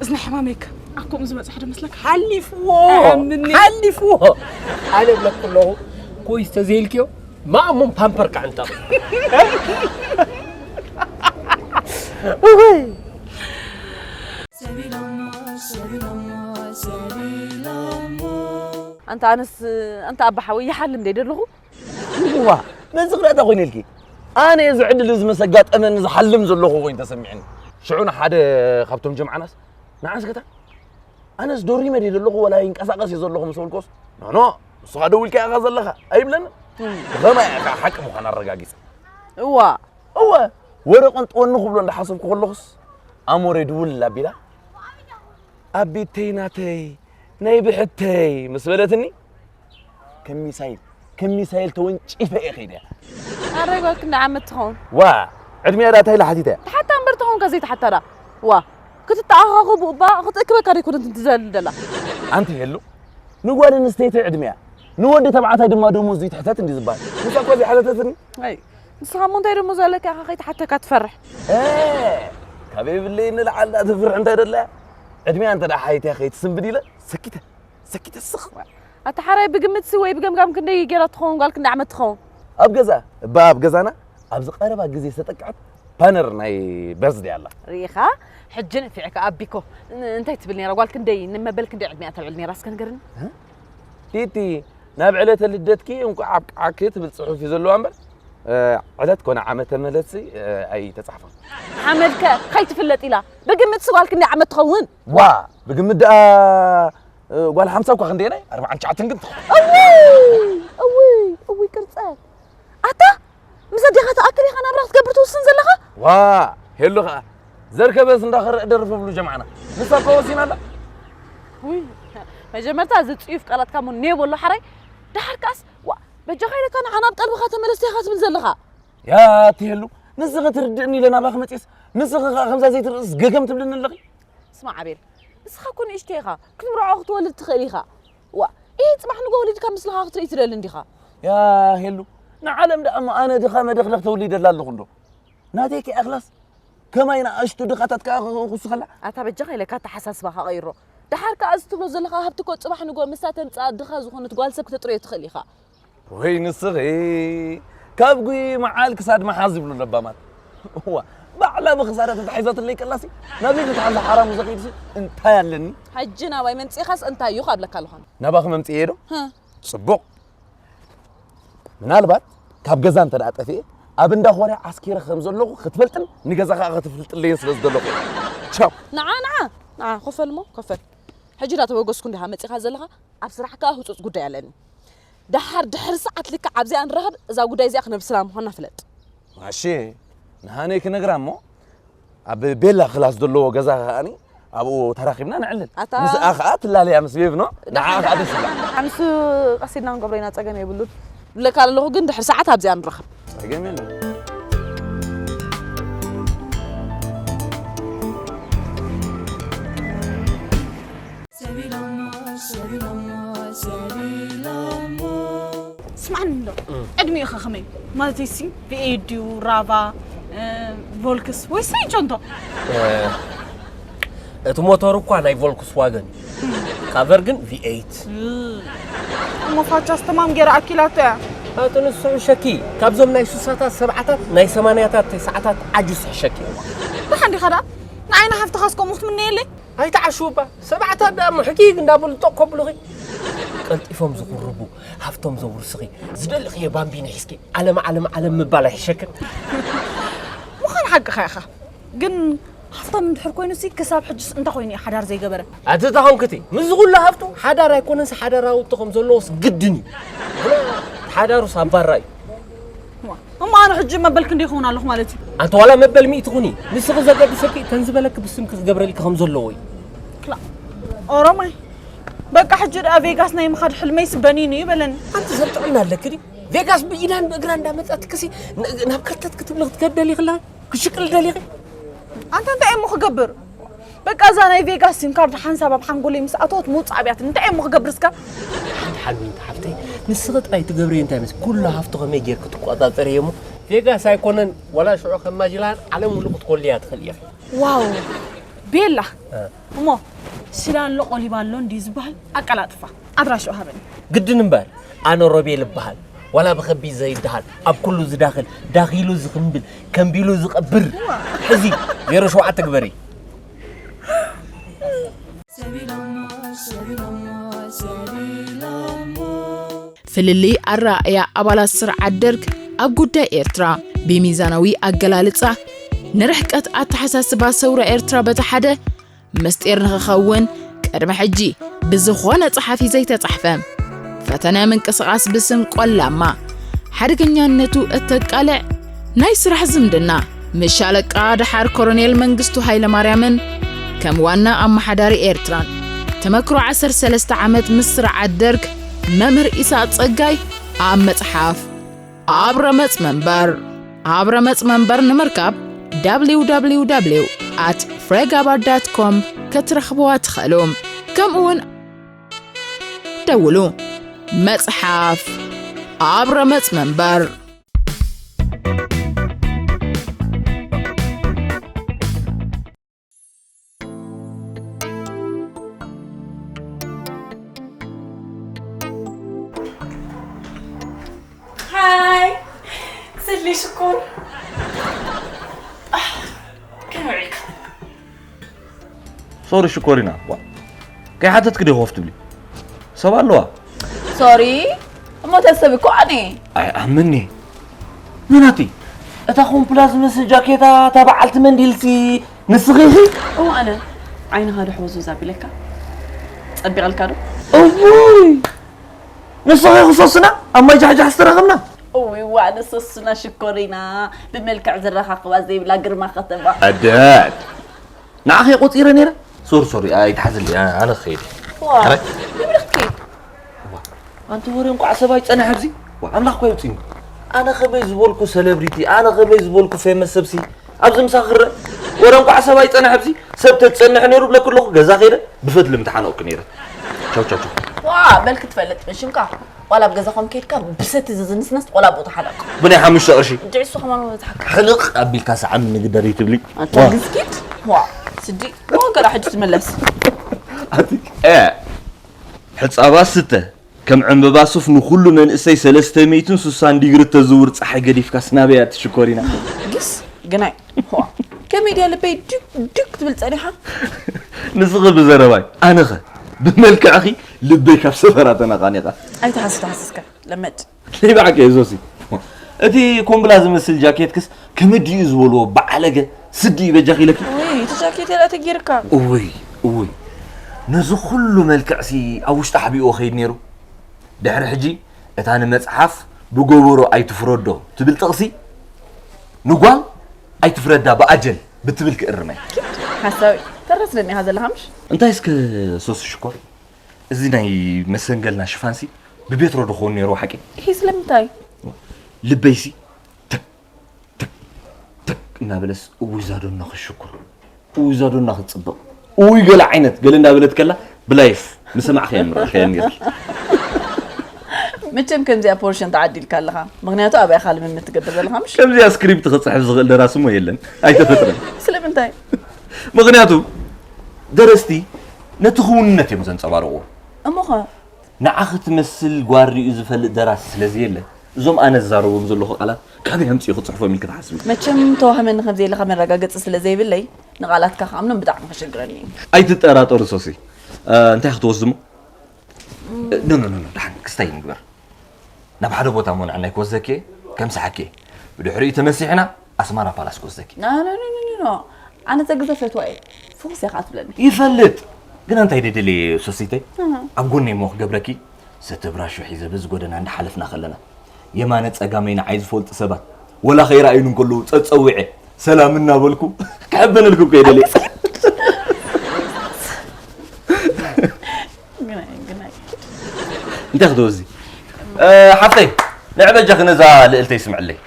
እዝኒ ሕማመይከ ኣብ ከምኡ ዝበፅሐ ዶ መስለካ ሓሊፍዎ ሓሊፍዎ ኣነ ብለኩ ኣለኹ ኮይስ ተዘይልክዮ ማእሞም ፓምፐር ክዕንጠቕ ኣንታ ኣነስ ኣንታ ኣባሓወይ ይሓልም ደይ ደለኹ እዋ ነዚ ክረዳ ኮይነ ኢልኪ ኣነ እዚ ዕድል እዚ መስ ኣጋጠመኒ ዝሓልም ዘለኹ ኮይኑ ተሰሚዕኒ ሽዑ ንሓደ ካብቶም ጀምዓናስ ንዓስከታ ኣነስ ዶሪመ ድየ ዘለኹ ወላ ይንቀሳቐስ እየ ዘለኹ ምስ በልኮስ ኖኖ ንስኻ ደው ኢልካ ኢኻ ዘለኻ ኣይብለንን ብኸመይ ኢኻ ሓቂ ምዃን ኣረጋጊጸ እዋ እወ ወረ ቀንጥወኒ ክብሎ እንዳሓሰብኩ ከለኹስ ኣሞረይ ድውል ኣቢላ ኣቢተይ ናተይ ናይ ብሕተይ ምስ በለትኒ ከም ሚሳይል ከም ሚሳይል ተወንጪፈ እየ ከይደ ኣረ ጓል ክንደይ ዓመት ትኸውን ዋ ዕድሚያ ዳ እንታይ ኢላ ሓቲተ እያ ትሓታ እምበር ተኾንካ ዘይትሓታ ዳ ዋ ክትተኣኻኸቡ እባ ክትእክበካ ደይኮነት እንትዘል ደላ ኣንቲ ሄሉ ንጓል ኣንስተይቲ ዕድሚያ ንወዲ ተባዕታይ ድማ ደሞዝ ዘይትሕተት እንዲ ዝበሃል ንሳ እኳ ዘይሓተተትኒ ኣይ ንስኻ እሞ እንታይ ደሞዝ ኣለካ ኢኻ ከይትሓተካ ትፈርሕ ካብ የብለይ ንልዓል ዳ ትፍርሕ እንታይ ደላ ዕድሚያ እንተ ደኣ ሓይትያ ከይትስንብድ ኢለ ሰኪተ ሰኪተ ስኽ ኣታ ሓራይ ብግምትሲ ወይ ብገምጋም ክንደይ ገይራ ትኸውን ጓል ክንደይ ዓመት ትኸውን ኣብ ገዛ እባ ኣብ ገዛና ኣብዚ ቀረባ ግዜ ዝተጠቅዐት ፓነር ናይ በርዝደይ ኣላ ርኢኻ ሕጂ ንፊዕካ ኣቢኮ እንታይ ትብል ነይራ ጓል ክንደይ ንመበል ክንደይ ዕድሚኣ ተልዕል ነይራ እስከ ንገርኒ ቲቲ ናብ ዕለተ ልደትኪ እንቋዕ ኣብቅዓኪ ትብል ጽሑፍ እዩ ዘለዋ እምበር ዕለት ኮነ ዓመተ ምህለትሲ ኣይተጻሕፋን ሓመድከ ከይትፍለጥ ኢላ ብግምትሲ ጓል ክንደይ ዓመት ትኸውን ዋ ብግምት ደኣ ጓል ሓምሳ እኳ ክንደየናይ ኣርባዓን ትሽዓተን ግን ትኸውን እውይ እውይ እውይ ቅርጸ ኣታ ምስ ኣዴኻ ትኣክል ኢኻ ናብራ ክትገብር ትውስን ዘለኻ ዋ ሄሉ ኸኣ ዘርከበስ እንዳኸረእ ደርፍ ብሉ ጀማዓና። ንሳ እኮ ወሲና ኣላ። ውይ፣ መጀመርታ እዚ ጽዩፍ ቃላትካ እሞ ኔቦ ኣሎ ሓራይ። ደሓር ከኣስ፣ ዋ፣ በጃኻ ኢለካ ንዓና ኣብ ቀልብኻ ተመለስ ኢኻ ትብል ዘለኻ። ያ ትሄሉ፣ ንስኺ ትርድእኒ ኢለ ናባኺ መጽኤስ፣ ንስኺ ከኣ ከምዛ ዘይትርእስ ገገም ትብልኒ ኣለኺ። ስማዕ ኣቤል፣ ንስኻ እኮ ንእሽተይ ኢኻ፣ ክትምርዖ ክትወልድ ትኽእል ኢኻ። ዋ፣ ይህ ጽባሕ ንጎ ወሊድካ ምስልኻ ክትርኢ ትደሊ እንዲኻ። ያ ሄሉ፣ ንዓለም ደኣ እሞ ኣነ ድኻ መደኽደኽ ተወሊደላ ኣለኹ እንዶ። ናተይ ከኣ ክላስ ከማይ ንኣሽቱ ድኻታት ከኣ ክውስኸላ። ኣታ በጃኻ ኢለካ ኣተሓሳስባኻ ቀይሮ። ደሓር ከኣ እዚ ትብሎ ዘለኻ ሃብቲ እኮ ጽባሕ ንጎ ምስታ ተምጽኣ ድኻ ዝኾነት ጓል ሰብ ክተጥርዮ ትኽእል ኢኻ። ወይ ንስኺ ካብ ጉይ መዓል ክሳድ መሓዝ ይብሉ ለባማት። እዋ፣ ባዕላ ብኽሳዳ ተታሒዛትለይ ቀላሲ፣ ናበይ ክትሓዛ ሓራሙ ዘኸይድሲ እንታይ ኣለኒ? ሕጂ ናባይ መምጺኻስ እንታይ እዩ ካብለካ ኣለኹ? ናባኺ መምጽኤ ዶ? ሃ። ጽቡቕ። ምናልባት ካብ ገዛ እንተ ደኣ ጠፊኤ፣ ኣብ እንዳ ኮርያ ዓስኪረ ከም ዘለኹ ክትፈልጥን ንገዛ ከኣ ክትፍልጥለይን ስለ ዝደለኹ። ቻው። ንዓ፣ ንዓ፣ ንዓ፣ ኮፈል እሞ፣ ኮፈል። ሕጂ ዳ ተበገስኩ እንዲኻ መጺኻ ዘለኻ፣ ኣብ ስራሕ ከኣ ህጹጽ ጉዳይ ኣለኒ። ደሓር ድሕሪ ሰዓት ልክዕ ኣብዚኣ ንራኸብ፣ እዛ ጉዳይ እዚኣ ክነብስላ ምዃንና ፍለጥ። ማሺ፣ ንሃነይ ክነግራ እሞ፣ ኣብ ቤላ ክላስ ዘለዎ ገዛ ከኣኒ ኣብኡ ተራኺብና ነዕልል። ኣታ ምስኣ ከኣ ትላለያ ምስ ቤብኖ፣ ንዓ ከኣ ደስ ይብላ። ንሱ ቀስ ኢልና ክንገብሮ ኢና፣ ጸገም የብሉን። ብለካ ኣለኹ ግን ድሕሪ ሰዓት ኣብዚኣ ንራኸብ። ጸገም የለን። ሰቢሎሞ፣ ሰቢሎሞ፣ ሰቢሎሞ። ስምዓኒ እንዶ፣ እም። ዕድሚኡ ኸ ኸመይ? ማለተይ ሲ፣ ቪ ኤይት ድዩ፣ ራቫ፣ እ፣ ቮልክስ ወይስ ሬንጆ እንዶ? እ፣ እቲ ሞተር እኳ ናይ ቮልክስ ዋገን እዩ። ካቨር ግን ቪ ኤይት። እ፣ እሞ ፋቻስ ተማም ገይራ ኣኪላቶ እያ። ኣቶ ንሱ ሕሸኪ፣ ካብዞም ናይ ሱሳታት ሰብዓታት፣ ናይ ሰማንያታት ተስዓታት ዓጁስ ሕሸኪ። ደሓን ዲኻ ደኣ? ንዓይና ሃፍትኻስ ከምኡ ክትምነየለይ? ኣይትዓሽውባ፣ ሰብዓታት ደኣ እሞ ሕጊግ እንዳበሉ ጠቕ ከብሉኺ። ቀልጢፎም ዝቑርቡ፣ ሃፍቶም ዘውርስኺ፣ ዝደለኽዮ ባምቢኖ ሒዝኪ፣ ዓለም፣ ዓለም፣ ዓለም ምባል ኣይሕሸክን? ምዃን ሓቅኻ ኢኻ። ግን ሃፍታም እንድሕር ኮይኑሲ፣ ክሳብ ሕጅስ እንታይ ኮይኑ እዩ ሓዳር ዘይገበረ? ኣቲ እታ ኾንክቲ፣ ምስዚ ኩሉ ሃፍቱ፣ ሓዳር ኣይኮነንስ ሓዳር ኣውጥቶ ከም ዘለዎስ ግድን እዩ። ግና ሓዳሩስ ኣብ ባራ እዩ። እሞ ኣነ ሕጂ መበል ክንደይ ይኸውን ኣለኹ ማለት እዩ? ኣንቲ ዋላ መበል ሚእቲ ኩኒ፣ ንስኺ ዘገድሰኪ እተን ዝበለኪ ብስምኪ ክገብረልኪ ከም ዘለዎ እዩ። ክላ፣ ኦሮማይ። በቃ ሕጂ ደኣ ቬጋስ ናይ ምኻድ ሕልመይስ በኒኑ እዩ በለኒ። ኣንቲ ሰብ ጥዕና ኣለኪ ድዩ? ቬጋስ ብኢዳን ብእግራ እንዳመጻትክሲ ን-፣ ናብ ከርተት ክትብሊ ክትከድ ደሊኺ ኣለኺ? ክሽቅል ደሊኺ? ኣንታ እንታይ እሞ ክገብር? በቃ እዛ ናይ ቬጋስ ሲም ካርድ ሓንሳብ ኣብ ሓንጎለይ ምስ ኣተወት ምውጻእ ኣብያትኒ። እንታይ እሞ ክገብር እስከ? ሓንቲ ሓሚምቲ ሓፍተይ፣ ንስኺ ጥራይ ትገብርዮ እንታይ መስ-፣ ኩሉ ሃፍቱ ከመይ ጌርኪ ትቆጻጸርዮ እሞ፣ ቬጋስ ኣይኮነን፣ ዋላ ሽዑ ከም ማጅላን ዓለም ሙሉእ ክትኮልያ ትኽእሊ ኢኺ። ዋው፣ ቤላ። እ። እሞ፣ ስለ ኣሎ ቆሊባ ኣሎ እንድዩ ዝበሃል፣ ኣቀላጥፋ። ኣድራሽኡ ሃበኒ። ግድን እምበር፣ ኣነ ሮቤል እበሃል። ዋላ ብኸቢድ ዘይደሃል፣ ኣብ ኩሉ ዝዳኽል፣ ዳኺሉ ዝኽምብል፣ ከንቢሉ ዝቐብር። ሕዚ፣ ዜሮ ሸውዓተ ግበሪ። ፍልልይ ኣረኣእያ ኣባላት ስርዓት ደርግ ኣብ ጉዳይ ኤርትራ፣ ብሚዛናዊ ኣገላልጻ፣ ንርሕቀት ኣተሓሳስባ ሰውራ ኤርትራ በቲ ሓደ፣ ምስጢር ንኽኸውን ቅድሚ ሕጂ ብዝኾነ ጸሓፊ ዘይተጻሕፈ ፈተነ ምንቅስቓስ ብስም ቆላማ ሓደገኛነቱ እተቃልዕ ናይ ስራሕ ዝምድና ምስ ሻለቃ ደሓር ኮሎኔል መንግስቱ ሃይለማርያምን ከም ዋና ኣመሓዳሪ ኤርትራን ተመክሮ ዓሰርተ ሰለስተ ዓመት ምስ ስርዓት ደርግ መምህር ኢሳቕ ጸጋይ ኣብ መጽሓፍ ኣብ ረመጽ መንበር። ኣብ ረመጽ መንበር ንምርካብ www at fregabar dot com ክትረኽብዋ ትኽእሉ። ከምኡውን ደውሉ። መጽሓፍ ኣብ ረመጽ መንበር። ሃይ፣ ስሊ ሽኮር። ከመይ ውዒልካ? ሶሪ ሽኮሪና፣ ዋ፣ ከይሓተትኪ ዲኺ ኮፍ ትብሊ? ሰብ ኣለዋ። ሶሪ፣ እሞ እተ ሰብ እኮ ኣነ። ኣይኣምንኒ። መን ኣቲ? እታ ኮምፕላዝ ምስ ጃኬታ፣ እታ በዓልቲ መንዲልሲ ንስኺ ኢኺ? እወ፣ ኣነ። ዓይንኻ ዶ ሕውዝውዝ ኣቢለካ? ጸቢቐልካ ዶ? እውይ! ንስኺ ኢኺ ሶስና ኣብ ማይ ጃሕጃሕ ዝተራኸብና? እውይ፣ ዋእ፣ ንሶስና ሽኮሪና ብመልክዕ ዘረኻኽባ ዘይብላ ግርማ ከተማ። ኣደት! ንዓኺ እየ ቆጺረ ነይረ። ሶሪ፣ ሶሪ፣ ኣይትሓዝለይ፣ ኣነ ክኸይድ እየ። ዋ፣ ኣረ። ንብረት ከይድ። ኣንቲ ወሬ እንኳዕ ሰብ ኣይጸንሐ ኣብዚ። ዋ፣ ኣምላኽ እኮ የውጽእኒ። ኣነ ከመይ ዝበልኩ ሰለብሪቲ፣ ኣነ ከመይ ዝበልኩ ፌመስ ሰብሲ ኣብዚ ምሳኺ ክረአ። ወረ እንኳዕ ሰብ ኣይጸንሐ ኣብዚ። ሰብ ተዝጸንሕ ነይሩ ብለኪ ኣለኹ፣ ገዛ ከይደ ብፈትሊ ምተሓነቕኩ ነይረ። ቻው፣ ቻው፣ ቻው። ዋ፣ በልኪ ትፈልጥ፣ ሽምካ ዋላ ኣብ ገዛኹም ከይድካ ብሰቲ ዝዝንስነስ ቆላ ቦታ ሓለቕ። ብናይ ሓሙሽተ ቅርሺ። ድዕሱ ከማን መብዛሕካ። ሕልቕ ኣቢልካ ሰዓም ንግደር ይትብሊ። ኣታ ዋ። ግዝኪት? ዋ፣ ስዲ። ዋ፣ ገላ ሕጂ ትምለስ። ኣቲ፣ እ፣ ሕጻባ ስተ፣ ከም ዕምበባ ሱፍ ንኹሉ መንእሰይ ሰለስተ ሚእትን ስሳን ዲግሪ ተዝውር ጸሓይ ገዲፍካስ ናበይ እያ ትሽኮሪና? ግስ፣ ግናይ። ዋ፣ ከመይ ድያ ልበይ ድግ ድግ ትብል ጸኒሓ? ንስኺ ብዘረባይ፣ ኣነኸ ብመልክዕኺ ልበይ ካብ ሰፈራ ተነቓኒቓ። ኣይትሃስስ፣ ተሃስስካ፣ ለመድ። ለይባዕከ እዞሲ። እቲ ኮምብላ ዝመስል ጃኬትክስ ከመዲኡ ዝበልዎ በዓለገ ስዲ በጃኺ ኢለኪ። ወይ እቲ ጃኬት የላ ተጌርካ። እውይ እውይ ነዚ ኩሉ መልክዕሲ ኣብ ውሽጢ ሓቢእዎ ኸይድ ነይሩ። ድሕሪ ሕጂ እታ ንመጽሓፍ ብጎበሮ ኣይትፍረዶ ትብል ጥቕሲ ንጓል ኣይትፍረዳ ብኣጀል ብትብል ክእርመ። ሓሳዊ ተረስለኒ ኢኻ ዘለኻ ምሽ? እንታይ እስከ ሶሲ ሽኮር እዚ ናይ መሰንገልና ሽፋንሲ ብቤትሮ ዶ ክኸውን ነይርዎ ሓቂ? ይሄ ስለምንታይ? ልበይሲ ትክ ትክ ትክ እናበለስ እውይ ዛዶና ክሽኩር እውይ ዛዶና ክጽብቕ እውይ ገለ ዓይነት ገለ እናበለት ከላ ብላይፍ ምሰማዕኽያ ምረኣኽያ ነይርኪ። መቸም ከምዚኣ ፖርሽን ተዓዲልካ ኣለኻ። ምኽንያቱ ኣበይ ኢኻ ልምምድ ትገብር ዘለኻ ምሽ? ከምዚኣ ስክሪፕት ክጽሕፍ ዝኽእል ደራሲ እሞ የለን ኣይተፈጥረን። ስለምንታይ? ምኽንያቱ ደረስቲ ነቲ ክውንነት እዮም ዘንጸባርቑ። እሞኸ ንዓኺ ትመስል ጓል ሪኡ ዝፈልጥ ደራሲ ስለ ዘየለ፣ እዞም ኣነ ዝዛረቦም ዘለኹ ቃላት ካበይ ኣምጺኡ ክጽሕፎም ኢልኪ ትሓስቢ? መቸም ተዋህመኒ ከም ዘየለኻ መረጋገጺ ስለ ዘይብለይ፣ ንቓላትካ ክኣምኖም ብጣዕሚ ከሸግረኒ እዩ። ኣይትጠራጠሩ ሶሲ። እ፣ እንታይ ክትወስድሞ? ኖ፣ ኖ፣ ኖ፣ ኖ፣ ደሓን ክስታይ ንግበር። ናብ ሓደ ቦታ እሞ ንዕናይ ክወስደኪ እየ፣ ከምስሓኪ እየ። ብድሕሪኡ ተመሲሕና ኣስማራ ፓላስ ክወስደኪ። ኖ፣ ኖ፣ ኖ፣ ኖ፣ ኖ። ኣነ ዘግዘ ፈትዋ እየ። ፍኹስ እያ ከዓ ትብለኒ። ይፈልጥ። ግና እንታይ ደደልየ ሶሲተይ? ኣሃ። ኣብ ጎነይ እሞ ክገብረኪ ሰተ ብራሾ ሒዘ በዚ ጎደና እንዳሓለፍና ከለና የማነ ጸጋመይ ንዓይ ዝፈልጡ ሰባት ወላ ከይረኣዩኒ እንከለዉ ጸጸዊዐ ሰላም እናበልኩ ክሕበነልኩ እኮ እየ ደልየ። ግናይ፣ ግናይ። እንታይ ክትወዚ? እ፣ ሓፍተይ፣ ንዕ በጃኺ ነዛ ልእልተይ ስምዕለይ።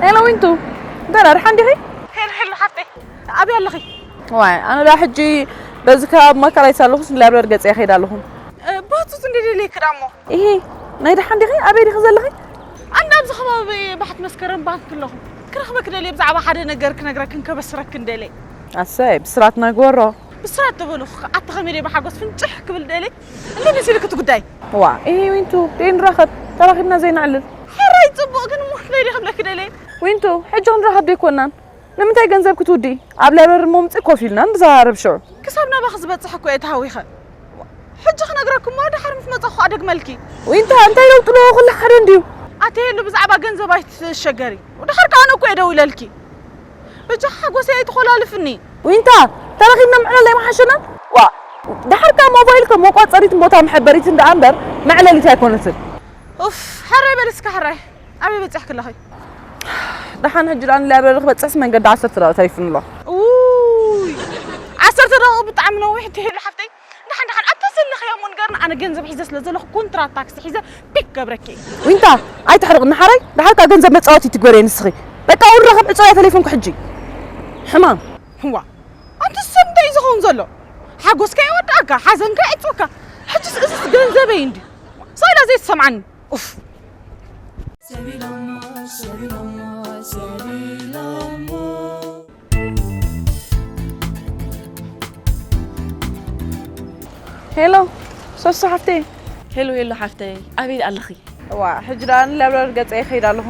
ሄሎ ዊንቱ፣ እንታይ ደኣ ደሓን ዲኺ? ሄሎ ሄሎ ሓፍተይ፣ ኣበይ ኣለኺ? ዋይ ኣነ ደኣ ሕጂ በዚ ከባቢ ማእከላይ ሳለኹስ ንላይብረሪ ገጸ ይኸይድ ኣለኹ። እ፣ ባጹጽ እንደ ደልየኪ ደኣ እሞ። ኢሂ፣ ናይ ደሓን ዲኺ? ኣበይ ዲኺ ዘለኺ? ኣንዳ ኣብዚ ከባቢ ባሕቲ መስከረም ባንክ ኣለኹ። ክረኽበኪ ደልየ ብዛዕባ ሓደ ነገር ክነግረክን ከበስረክን ደልየ። ኣሰይ፣ ብስራት ናይ ጎሮ። ብስራት ተበልኹ፣ ኣታ ኸመይ ደይ ብሓጎስ ፍንጭሕ ክብል ደልየ። እንታይ መሲልኪ እቲ ጉዳይ? ዋ፣ ኢሂ ዊንቱ፣ ደይ ንራኸብ፣ ተራኺብና ዘይነዕልል። ሕራይ ጽቡቕ፣ ግን እሞ ክንደይ ደይ ክብለኪ ደልየ? ዊንቱ፣ ሕጂ ክንራኸብ ደይኮናን? ንምንታይ ገንዘብ ክትውዲ? ኣብ ላይብረሪ እሞ ምጺ ኮፍ ኢልና ንዘራረብ ሽዑ። ክሳብ ናባኺ ዝበጽሕ እኮ እየ ተሃዊኸ። ሕጂ ክነግረኪ እሞ ድሓር ምስ መጸኹ ኣደግመልኪ። ዊንታ፣ እንታይ ለውጢ ኣለዎ? ኩሉ ሓደ እንድዩ። ኣተየሉ ብዛዕባ ገንዘብ ኣይትሸገሪ። ድሓር ከኣ ኣነ እኮ እየ ደዊለልኪ። በጃኺ ሓጎሰይ ኣይትኾላልፍኒ። ዊንታ፣ ተራኺብና ምዕላል ኣይምሓሸናን? ዋ፣ ድሓር ከኣ ሞባይል ከም መቋጸሪትን ቦታ መሐበሪትን ደኣ እምበር መዕለሊት ኣይኮነትን። ኡፍ፣ ሕራይ በሊ እስከ ሕራይ። ኣበይ በጺሕኪ ኣለኺ? ደሓን ሕጂ ደኣ ንላይብረሪ ክበጽሕስ መንገዲ ዓሰርተ ደቂቕ ተሪፉኒ ኣሎ። ኡይ፣ ዓሰርተ ደቂቕ ብጣዕሚ ነዊሕ እንተይሉ ሓፍተይ። ደሓን ደሓን ኣብታ ዘለኽያ እሞ ንገርኒ፣ ኣነ ገንዘብ ሒዘ ስለ ዘለኹ ኮንትራት ታክሲ ሒዘ ፒክ ገብረኪ እየ። ዊንታ፣ ኣይተሕርቕኒ ሓራይ፣ ደሓር ከኣ ገንዘብ መጻወቲ ትግበርየ ንስኺ። በቃ ኣሁን ንራኸብ ዕጾ እያ ተሌፎንኪ ሕጂ። ሕማም። እዋ፣ ኣንቲ ሰብ እንታይ እዩ ዝኸውን ዘሎ? ሓጎስካ ይወድኣካ፣ ሓዘንካ ይዕጽወካ። ሕጅስ እዝስ ገንዘበይ እንድዩ። ሳይላ ዘይትሰምዓኒ። ኡፍ። ሄሎ ሶሶ ሓፍተይ። ሄሎ ሄሎ ሓፍተይ፣ ኣበይ ኣለኺ? እዋ፣ ሕጂ ደኣ ንላብራሪ ገጸ ይኸይድ ኣለኹ።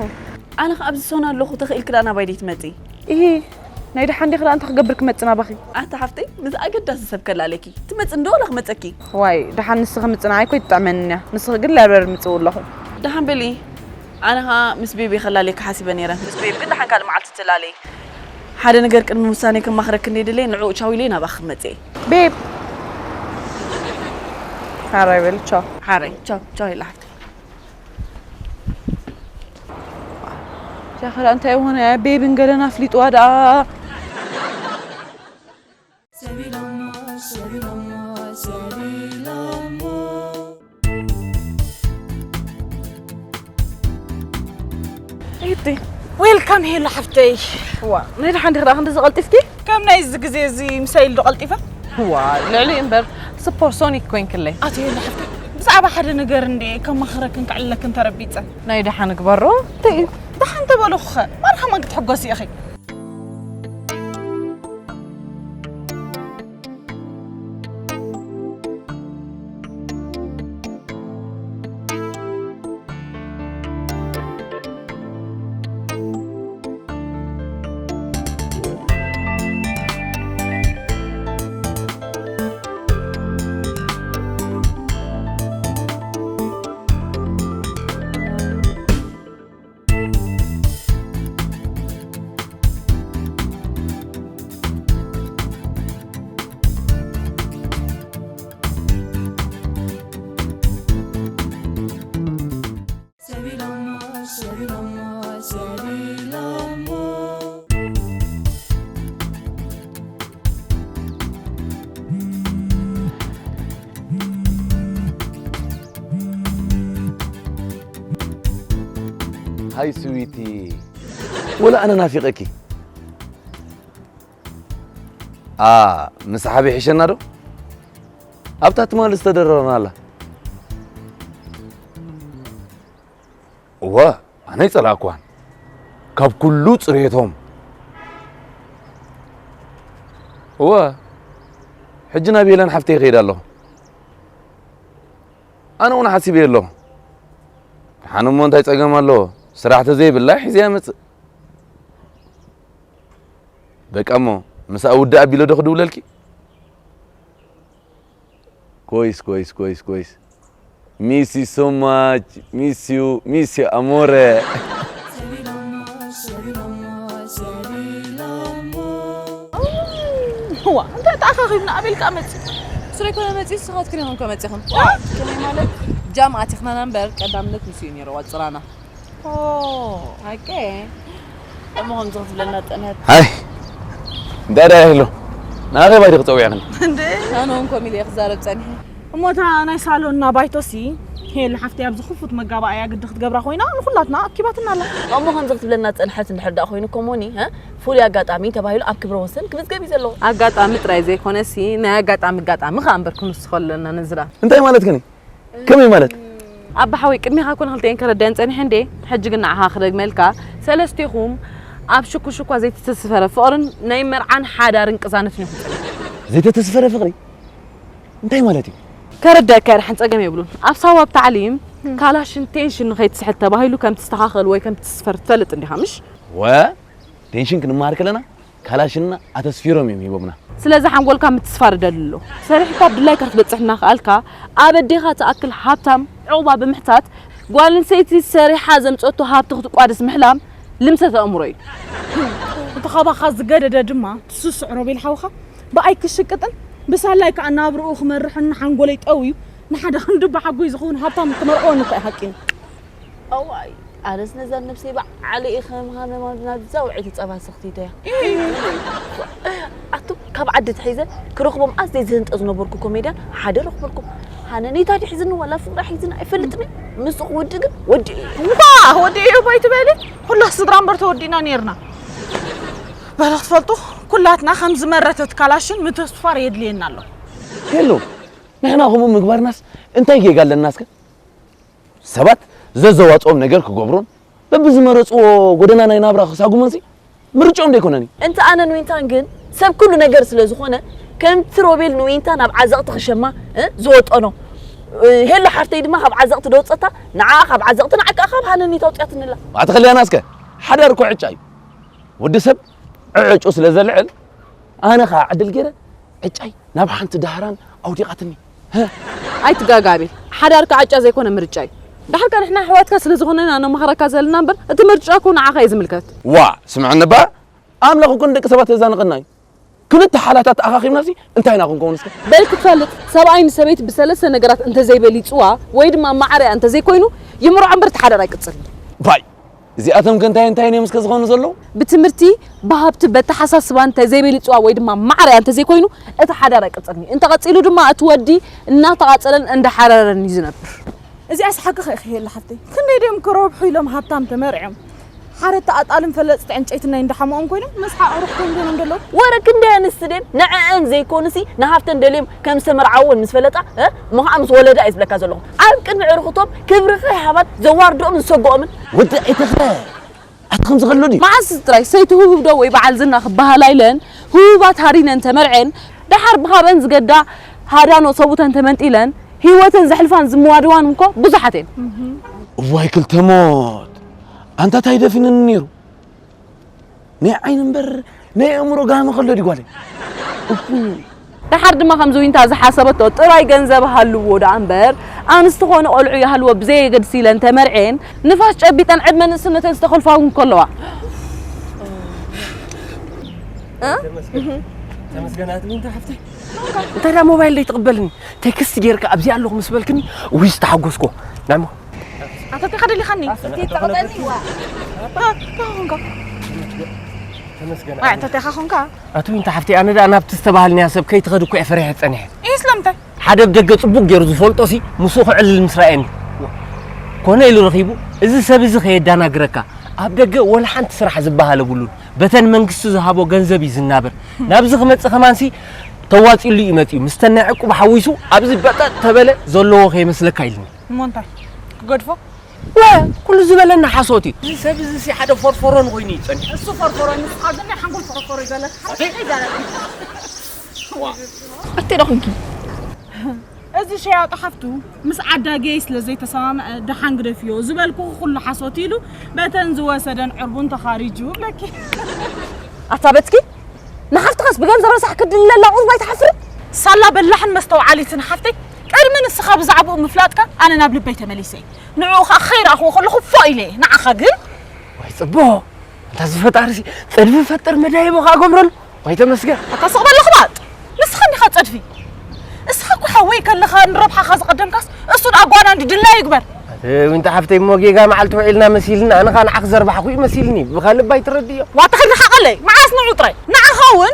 ኣነ ኸኣ ኣብዚ ሶና ኣለኹ፣ ተኽኢልኪ ደኣ ናባይ ደይትመጺ? ኢሂ፣ ናይ ደሓን ዲኺ ደኣ እንታይ ክገብር ክመጽእ ናባኺ? ኣታ ሓፍተይ፣ ምስ ኣገዳሲ ሰብ ከላለኪ ትመጽእ እንዶ ዋላ ክመጸኪ? ዋይ፣ ደሓን ንስኺ ምጽናዓይ እኮ ኣይትጥዕመንን እያ። ንስኺ ግን ላይብረሪ ምጽእ ኣለኹ። ደሓን በሊ። ኣነ ኸኣ ምስ ቤቢ ከላለኪ ሓሲበ ነይረ። ምስ ቤቢ ግን ደሓን ካልእ መዓልቲ ትላለይ። ሓደ ነገር ቅድሚ ውሳኔ ከማኽረኪ እንደ ደልየ ንዕኡ ቻው ኢለይ ናባኺ ክመጽእ እየ። ቤብ፣ ሓራይ በል ቻው። ሓራይ ቻው ቻው ኢላ ሓፍተይ። ጃኸዳ እንታይ ሆነ ቤብን ገለን ኣፍሊጥዋ ደኣ። ዌልካም ሄሉ ሓፍተይ። ዋ ናይ ደሓን ዲኽ ደኣ ክንዲ ዝቐልጢፍኪ? ከም ናይዚ ግዜ እዚ ምሳይ ኢሉ ዶ ቀልጢፈ? ዋ ልዕሊ እምበር ስፖርሶኒክ ኮይንክለይ። ኣቲ ሄሉ ሓፍተይ ብዛዕባ ሓደ ነገር እንዴ ከማኽረክን ከዕልለክን ተረቢፀ። ናይ ደሓን ግበሮ። እንታይ እዩ? ደሓን ተበልኹኸ ማን ከማን ክትሕጎሲ ኢኺ። ሃይ ስዊቲ፣ ወላ ኣነ ናፊቐኪ። ኣ ምስ ሓብ ይሕሸና ዶ? ኣብታ ትማሊ ዝተደረርናላ። እወ፣ ኣነ ኣይጸላእክዋን። ካብ ኩሉ ጽሬቶም። እወ፣ ሕጂ ናብ ሄለን ሓፍተይ ይኸይድ ኣለኹ። ኣነ እውን ሓሲበዮ ኣለኹ። ደሓን እሞ እንታይ ጸገም ኣለዎ? ስራሕ ተዘይብላ ሒዘያ እመጽእ። በቃ እሞ ምሳኣ ውድእ ኣቢለ ዶ ክድውለልኪ? ኮይስ ኮይስ ኮይስ ኮይስ ሚስ ዩ ሶ ማች ሚስ ዩ ሚስ ዩ ኣሞረ። ዋ እንታይ ተኣኻኺብና ኣቤል ከኣ መጺኡ። ስረ ኮነ መጺኡ ንስኻትክን ኢኹም ከመጺኹም። ከመይ ማለት ጃም ኣቲኽናና እምበር ቀዳምነት ንሱ እዩ ነይሩ ዋጽራና። ኦኬ። እሞ ከምዚ ክትብለና ጸንሐት። ሃይ እንታይ ደኣ ይህሉ ንኣኼባ ድኺ ጸዊዕኽኒ? እንዴ ኣነ እውን ኮም ኢለ እየ ክዛረብ ጸኒሐ። እሞ እታ ናይ ሳሎንና ባይቶሲ ሄሉ ሓፍተይ ኣብዚ ክፉት መጋባእያ ግዲ ክትገብራ ኮይና ንኹላትና ኣኪባትና ኣላ። እሞ ከምዚ ክትብለና ጸንሐት እንድሕር ደኣ ኮይኑ ኮሞኒ እ ፍሉይ ኣጋጣሚ ተባሂሉ ኣብ ክብረ ወሰን ክምዝገብ እዩ ዘለዎ። ኣጋጣሚ ጥራይ ዘይኮነሲ ናይ ኣጋጣሚ ኣጋጣሚ ከኣ እምበር ክንውስኾ ኣለና ነዝራ። እንታይ ማለትክን እዩ? ከመይ ማለት? ኣባ ሓወይ ቅድሚኻ ኮነ ክልተኤን ከረዳየን ጸኒሐ እንዴ ሕጂ ግን ንዓኻ ክደግመልካ ሰለስቴኹም ኣብ ሽኩሽኳ ዘይተተስፈረ ፍቕርን ናይ መርዓን ሓዳርን ቅዛነትን ኢኹም ጸኒሕኩም። ዘይተተስፈረ ፍቕሪ እንታይ ማለት እዩ? ከረዳየካ እየ ደሓን ጸገም የብሉን። ኣብ ሳዋ ኣብ ታዕሊም ካላሽን ቴንሽን ንኸይትስሕት ተባሂሉ ከም ትስተኻኸል ወይ ከም ትስፈር ትፈልጥ እንዲኻ ምሽ? ወ ቴንሽን ክንመሃር ከለና ካላሽንና ኣተስፊሮም እዮም ሂቦምና። ስለዚ ሓንጎልካ ምትስፋር ይደሊ ኣሎ። ሰሪሕካ ኣብ ድላይካ ክትበጽሕ እናኸኣልካ ኣብ ኣዴኻ ትኣክል ሃብታም ዑቕባ ብምሕታት ጓል ኣንስተይቲ ሰሪሓ ዘምጸቶ ሃብቲ ክትቋደስ ምሕላም ልምሰት ኣእምሮ እዩ። እቲ ካባኻ ዝገደደ ድማ ትስስዕ ሮቤል ሓውኻ ብኣይ ክሽቅጥን ብሳላይ ከኣ ናብርኡ ክመርሕን ሓንጎለይ ጠውዩ ንሓደ ክንዲ በሓጎይ ዝኸውን ሃብታም ክመርዕወኒ እኳ እዩ ሓቂኒ። ኣዋይ ኣነስ ነዛ ነብሰይ በዓለይ እየ ከም ሃመማ ናብዛ ውዕይቲ ጸባ ስኽቲተያ። ኣቱም ካብ ዓዲ ተሒዘ ክረኽቦም ኣዝየ ዝህንጠ ዝነበርኩ ኮሜድያን ሓደ ረኽበልኩም። ሃነኔታ ድዩ ሒዝኒ ዋላ ፍቕሪ ሒዝኒ ኣይፈልጥን እየ። ምስኡ ክወድእ ግን ወዲኡ እዩ። ዋ ወዲኡ እዩ እባ ኣይትበሊ። ኩላ ስድራ እምበር ተወዲእና ኔርና። በሉ ክትፈልጡ ኩላትና ከም ዝመረተት ካላሽን ምትስፋር የድልየና ኣሎ። ሄሎ ንሕና ከምኡ ምግባርናስ እንታይ ጌጋ ኣለና እስከ? ሰባት ዘዘዋፅኦም ነገር ክገብሩን በብዝመረፅዎ ጎደና ናይ ናብራ ክሳጉሞንሲ ምርጭኦም ዶ ኣይኮነን እዩ? እንተ ኣነን ዊንታን ግን ሰብ ኩሉ ነገር ስለ ዝኾነ ከምቲ ሮቤል ንዊንታ ናብ ዓዘቕቲ ክሸማ እ ዝወጠኖ እ ሄሎ ሓፍተይ ድማ ካብ ዓዘቕቲ ደውፀታ ንዓ ካብ ዓዘቕቲ ንዓ ከዓ ካብ ሃነኒ ተውፅያትንላ። ኣትኸልያና እስከ ሓዳር እኮ ዕጫ እዩ። ወዲ ሰብ ዕዕጩ ስለ ዘልዕል ኣነ ከዓ ዕድል ገይረ ዕጫይ ናብ ሓንቲ ዳህራን ኣውዲቓትኒ። ኣይትጋጋቢ ሓዳርካ ዕጫ ዘይኮነ ምርጫ እዩ። ዳሕርካ ንሕና ኣሕዋትካ ስለ ዝኾነና ነመኽረካ ዘለና እምበር እቲ ምርጫ እኮ ንዓኻ እዩ ዝምልከት። ዋ ስምዕኒ እባ ኣምላኽ እኮ ንደቂ ሰባት የዛንቐና እዩ። ክልተ ሓላታት ኣኻኺብናሲ እንታይ ኢና ክንከውን እስከ? በል ክትፈልጥ ሰብኣይ ንሰበይቲ ብሰለስተ ነገራት እንተዘይበሊፅዋ ወይ ድማ ማዕረያ እንተዘይኮይኑ ይምርዖ እምበር እቲ ሓዳር ኣይቅፅልን። ባይ እዚኣቶም ከ እንታይ እንታይ እዮም እስከ ዝኾኑ ዘለዉ? ብትምህርቲ ብሃብቲ በተሓሳስባ እንተዘይበሊፅዋ ወይ ድማ ማዕረያ እንተዘይኮይኑ እቲ ሓዳር ኣይቅፅልን እዩ። እንተቐፂሉ ድማ እቲ ወዲ እናተቓፀለን እንዳሓረረን እዩ ዝነብር። እዚኣስ ሓቂ ከ ኢኺ የለ ሓፍተይ። ክንደይ ድዮም ክረብሑ ኢሎም ሃብታም ተመርዕዮም። ሓረድቲ ኣጣልን ፈለጥቲ ዕንጨይትን ናይ እንዳሓምኦም ኮይኖም መስሓ ኣዕሩኽቶም ኮይኖም ዘለዉ። ወረ ክንደይ ኣንስቲ ድየን ንዐአን ዘይኮኑሲ ንሃፍተን ደልዮም ከም ዝተመርዓወን ምስ ፈለጣ እ፣ እሞ ከዓ ምስ ወለዳ እየ ዝብለካ ዘለኹ። ኣብ ቅድሚ ዕርኽቶም ክብሪ ከይሃባን ዘዋርድኦምን ዝሰግኦምን ወዲ ኣይተኽለ ኣቲ ከምዚ ከሎ ድዩ? መዓስ ጥራይ ሰይቲ ህቡብ ዶ ወይ በዓል ዝና ክበሃላ ኢለን ህቡባት ሃሪነን ተመርዔን ደሓር ብኻበን ዝገዳ ሃዳኖ ሰቡተን ተመንጢለን ህይወተን ዘሕልፋን ዝመዋድዋን እኮ ብዙሓት እየን። እዋይ ክልተ ሞት ኣንታ ታይ ደፊንኒ ነይሩ ናይ ዓይኒ እምበር ናይ ኣእምሮ ጋህሚ ከሎ ድዩ ጓለይ? እፉ ደሓር ድማ ከምዚ ዊንታ ዝሓሰበቶ ጥራይ ገንዘብ ሃልዎ ደኣ እምበር ኣንስቲ ኾነ ቆልዑ ይሃልዎ ብዘየገድስ ኢለን ተመርዔን ንፋስ ጨቢጠን ዕድመ ንእስነተን ዝተኾልፋ እውን ከለዋ ተመስገን ኣትልኝ ተሓፍተይ እንታይ ዳ ሞባይል ደይ ትቕበልኒ ቴክስት ጌርካ ኣብዚ ኣለኹ ምስ በልክኒ ውይ ዝተሓጎስኮ ናሞ ኣተቴኻ ደሊኻኒ ተኾንካ ተመስገን ኣተቴኻ ኾንካ ኣቱ እንተ ሓፍተይ ኣነ ደኣ ናብቲ ዝተባሃልናዮ ሰብ ከይትኸድ እኮ እየ ፈሪሐ ጸኒሐ። እይ ስለምንታይ? ሓደ ብደገ ጽቡቕ ገይሩ ዝፈልጦሲ ምስኡ ክዕልል ምስ ረኣየኒ ኮነ ኢሉ ረኺቡ እዚ ሰብ እዚ ከየዳናግረካ ኣብ ደገ ወላ ሓንቲ ስራሕ ዝበሃል የብሉን በተን መንግስቲ ዝሃቦ ገንዘብ እዩ ዝናበር ናብዚ ክመጽእ ከማንሲ ተዋጺሉ እዩ መጺኡ ምስተን ናይ ዕቁብ ሓዊሱ ኣብዚ በጠጥ ተበለ ዘለዎ ከይመስለካ ኢልኒ እሞ እንታይ ክገድፎ ወ ኩሉ ዝበለና ሓሶት እዩ። እዚ ሰብ እዚ ሲ ሓደ ፎርፎሮን ኮይኑ ይጸንሕ። እሱ ፎርፎሮ ንስኻ ግን ናይ ሓንጎል ፎርፎሮ ይበለካ። ሓንቲ ይዛረብ። ኣቴ ዶ ኮንኪ? እዚ ሸያጢ ሓፍቱ ምስ ዓዳገይ ስለ ዘይተሰማምዐ ደሓን ግደፍዮ ዝበልኩ ኩሉ ሓሶት ኢሉ በተን ዝወሰደን ዕርቡን ተኻሪጁ ብለኪ። ኣታ በትኪ ንሓፍትኻስ ብገንዘብ ረሳሕ ክድለላ ቁርባይ ትሓፍር። ሳላ በላሕን መስተውዓሊትን ሓፍተይ ቅድሚ ንስኻ ብዛዕባኡ ምፍላጥካ ኣነ ናብ ልበይ ተመሊሰ እየ። ንዕኡ ኸኣ ከይረኣኽዎ ከለኹ ፎእ ኢለ እየ። ንዓኻ ግን። ዋይ ጽቡቕ! ኣንታ እዚ ፈጣሪሲ ጽድፊ ፈጥር መዳይቦ ኸኣ ገብረሉ። ዋይ ተመስገን። ኣታ ስቕ በል ለኽባጥ! ንስኻ እንዲኻ ጸድፊ። እስኻ እኮ ሓወይ ከለኻ ንረብሓኻ ዝቐደምካስ እሱ ንኣጓና እንዲ ድላዩ ይግበር። ኣቲ ዊንታ ሓፍተይ እሞ ጌጋ መዓልቲ ውዒልና መሲልና ኣነ ኸኣ ንዓኺ ዘርባሕኹ እዩ መሲልኒ። ብኻልእ እባ ኣይትረድእዮ። ዋታ ኸይድኻ ቀለይ መዓስ ንዑ ጥራይ። ንዓኻ እውን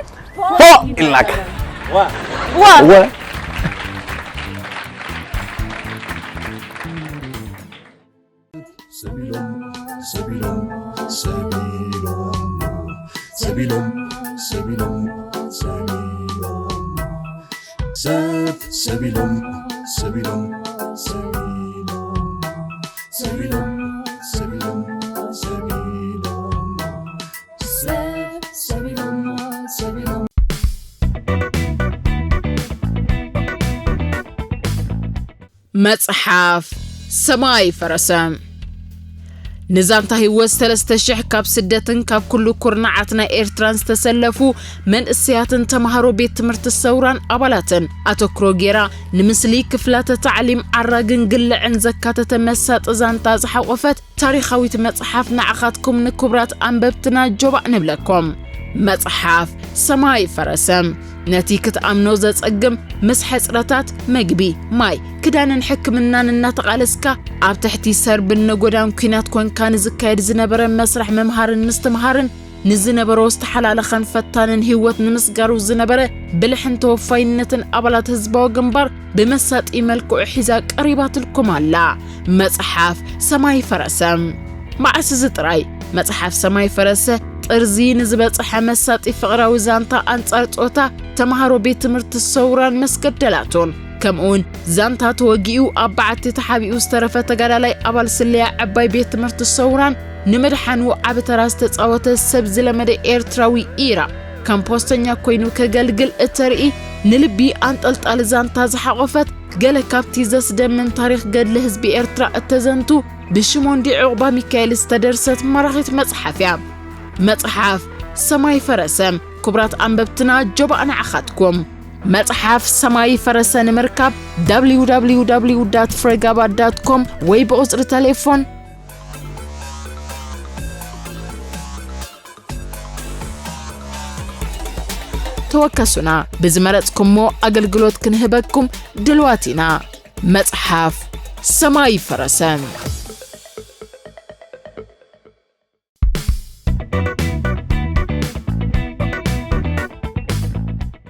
ፎእ ኢልናካ። ዋ። ዋ። ሰቢሎም ሰቢሎም ሰቢሎም ሰቢሎም ሰቢሎም ሰቢሎም ሰብ ሰቢሎም ሰቢሎም ሰቢሎም ሰቢሎም ሰቢሎም ሰቢሎም ሰብ ሰቢሎም ሰቢሎም መጽሓፍ ሰማይ ፈረሰ። ንዛንታ ህይወት ሰለስተ ሽሕ ካብ ስደትን ካብ ኩሉ ኩርናዓት ናይ ኤርትራን ዝተሰለፉ መንእሰያትን ተማሃሮ ቤት ትምህርቲ ሰውራን ኣባላትን ኣተኩሮ ጌራ ንምስሊ ክፍላተ ታዕሊም ዓራግን ግልዕን ዘካተተ መሳጢ ዛንታ ዝሓቆፈት ታሪኻዊት መጽሓፍ ንዓኻትኩም ንክቡራት ኣንበብትና ጆባእ ንብለኩም። መጽሓፍ ሰማይ ፈረሰ። ነቲ ክትኣምኖ ዘጸግም ምስ ሕጽረታት መግቢ፣ ማይ፣ ክዳንን ሕክምናን እናተቓለስካ ኣብ ትሕቲ ሰርብን ነጎዳን ኲናት ኮንካ ንዝካየድ ዝነበረ መስርሕ ምምሃርን ምስትምሃርን ንዝነበሮ ዝተሓላለኸን ፈታንን ህይወት ንምስጋሩ ዝነበረ ብልሕን ተወፋይነትን ኣባላት ህዝባዊ ግንባር ብመሳጢ መልክዑ ሒዛ ቀሪባትልኩም ኣላ። መጽሓፍ ሰማይ ፈረሰ። መዓስ እዚ ጥራይ መጽሓፍ ሰማይ ፈረሰ ጥርዚ ንዝበጽሐ መሳጢ ፍቕራዊ ዛንታ ኣንጻር ጾታ ተማሃሮ ቤት ትምህርቲ ሰውራን መስገደላቱን ከምኡውን ዛንታ ተወጊኡ ኣብ በዓቲ ተሓቢኡ ዝተረፈ ተጋዳላይ ኣባል ስለያ ዕባይ ቤት ትምህርቲ ሰውራን ንምድሓኑ ዓቢ ተራ ዝተጻወተ ሰብ ዝለመደ ኤርትራዊ ኢራ ከም ፖስተኛ ኮይኑ ከገልግል እተርኢ ንልቢ ኣንጠልጣሊ ዛንታ ዝሓቖፈት ገለ ካብቲ ዘስደምም ታሪኽ ገድሊ ህዝቢ ኤርትራ እተዘንቱ ብሽሞንዲ ዑቕባሚካኤል ዝተደርሰት ማራኺት መጽሓፍ እያ። መጽሓፍ ሰማይ ፈረሰ። ክቡራት ኣንበብትና ጆባእ ንዓኻትኩም። መጽሓፍ ሰማይ ፈረሰ ንምርካብ www.fregaba.com ወይ ብቑጽሪ ተሌፎን ተወከሱና። ብዝመረጽኩሞ ኣገልግሎት ክንህበኩም ድልዋት ኢና። መጽሓፍ ሰማይ ፈረሰ።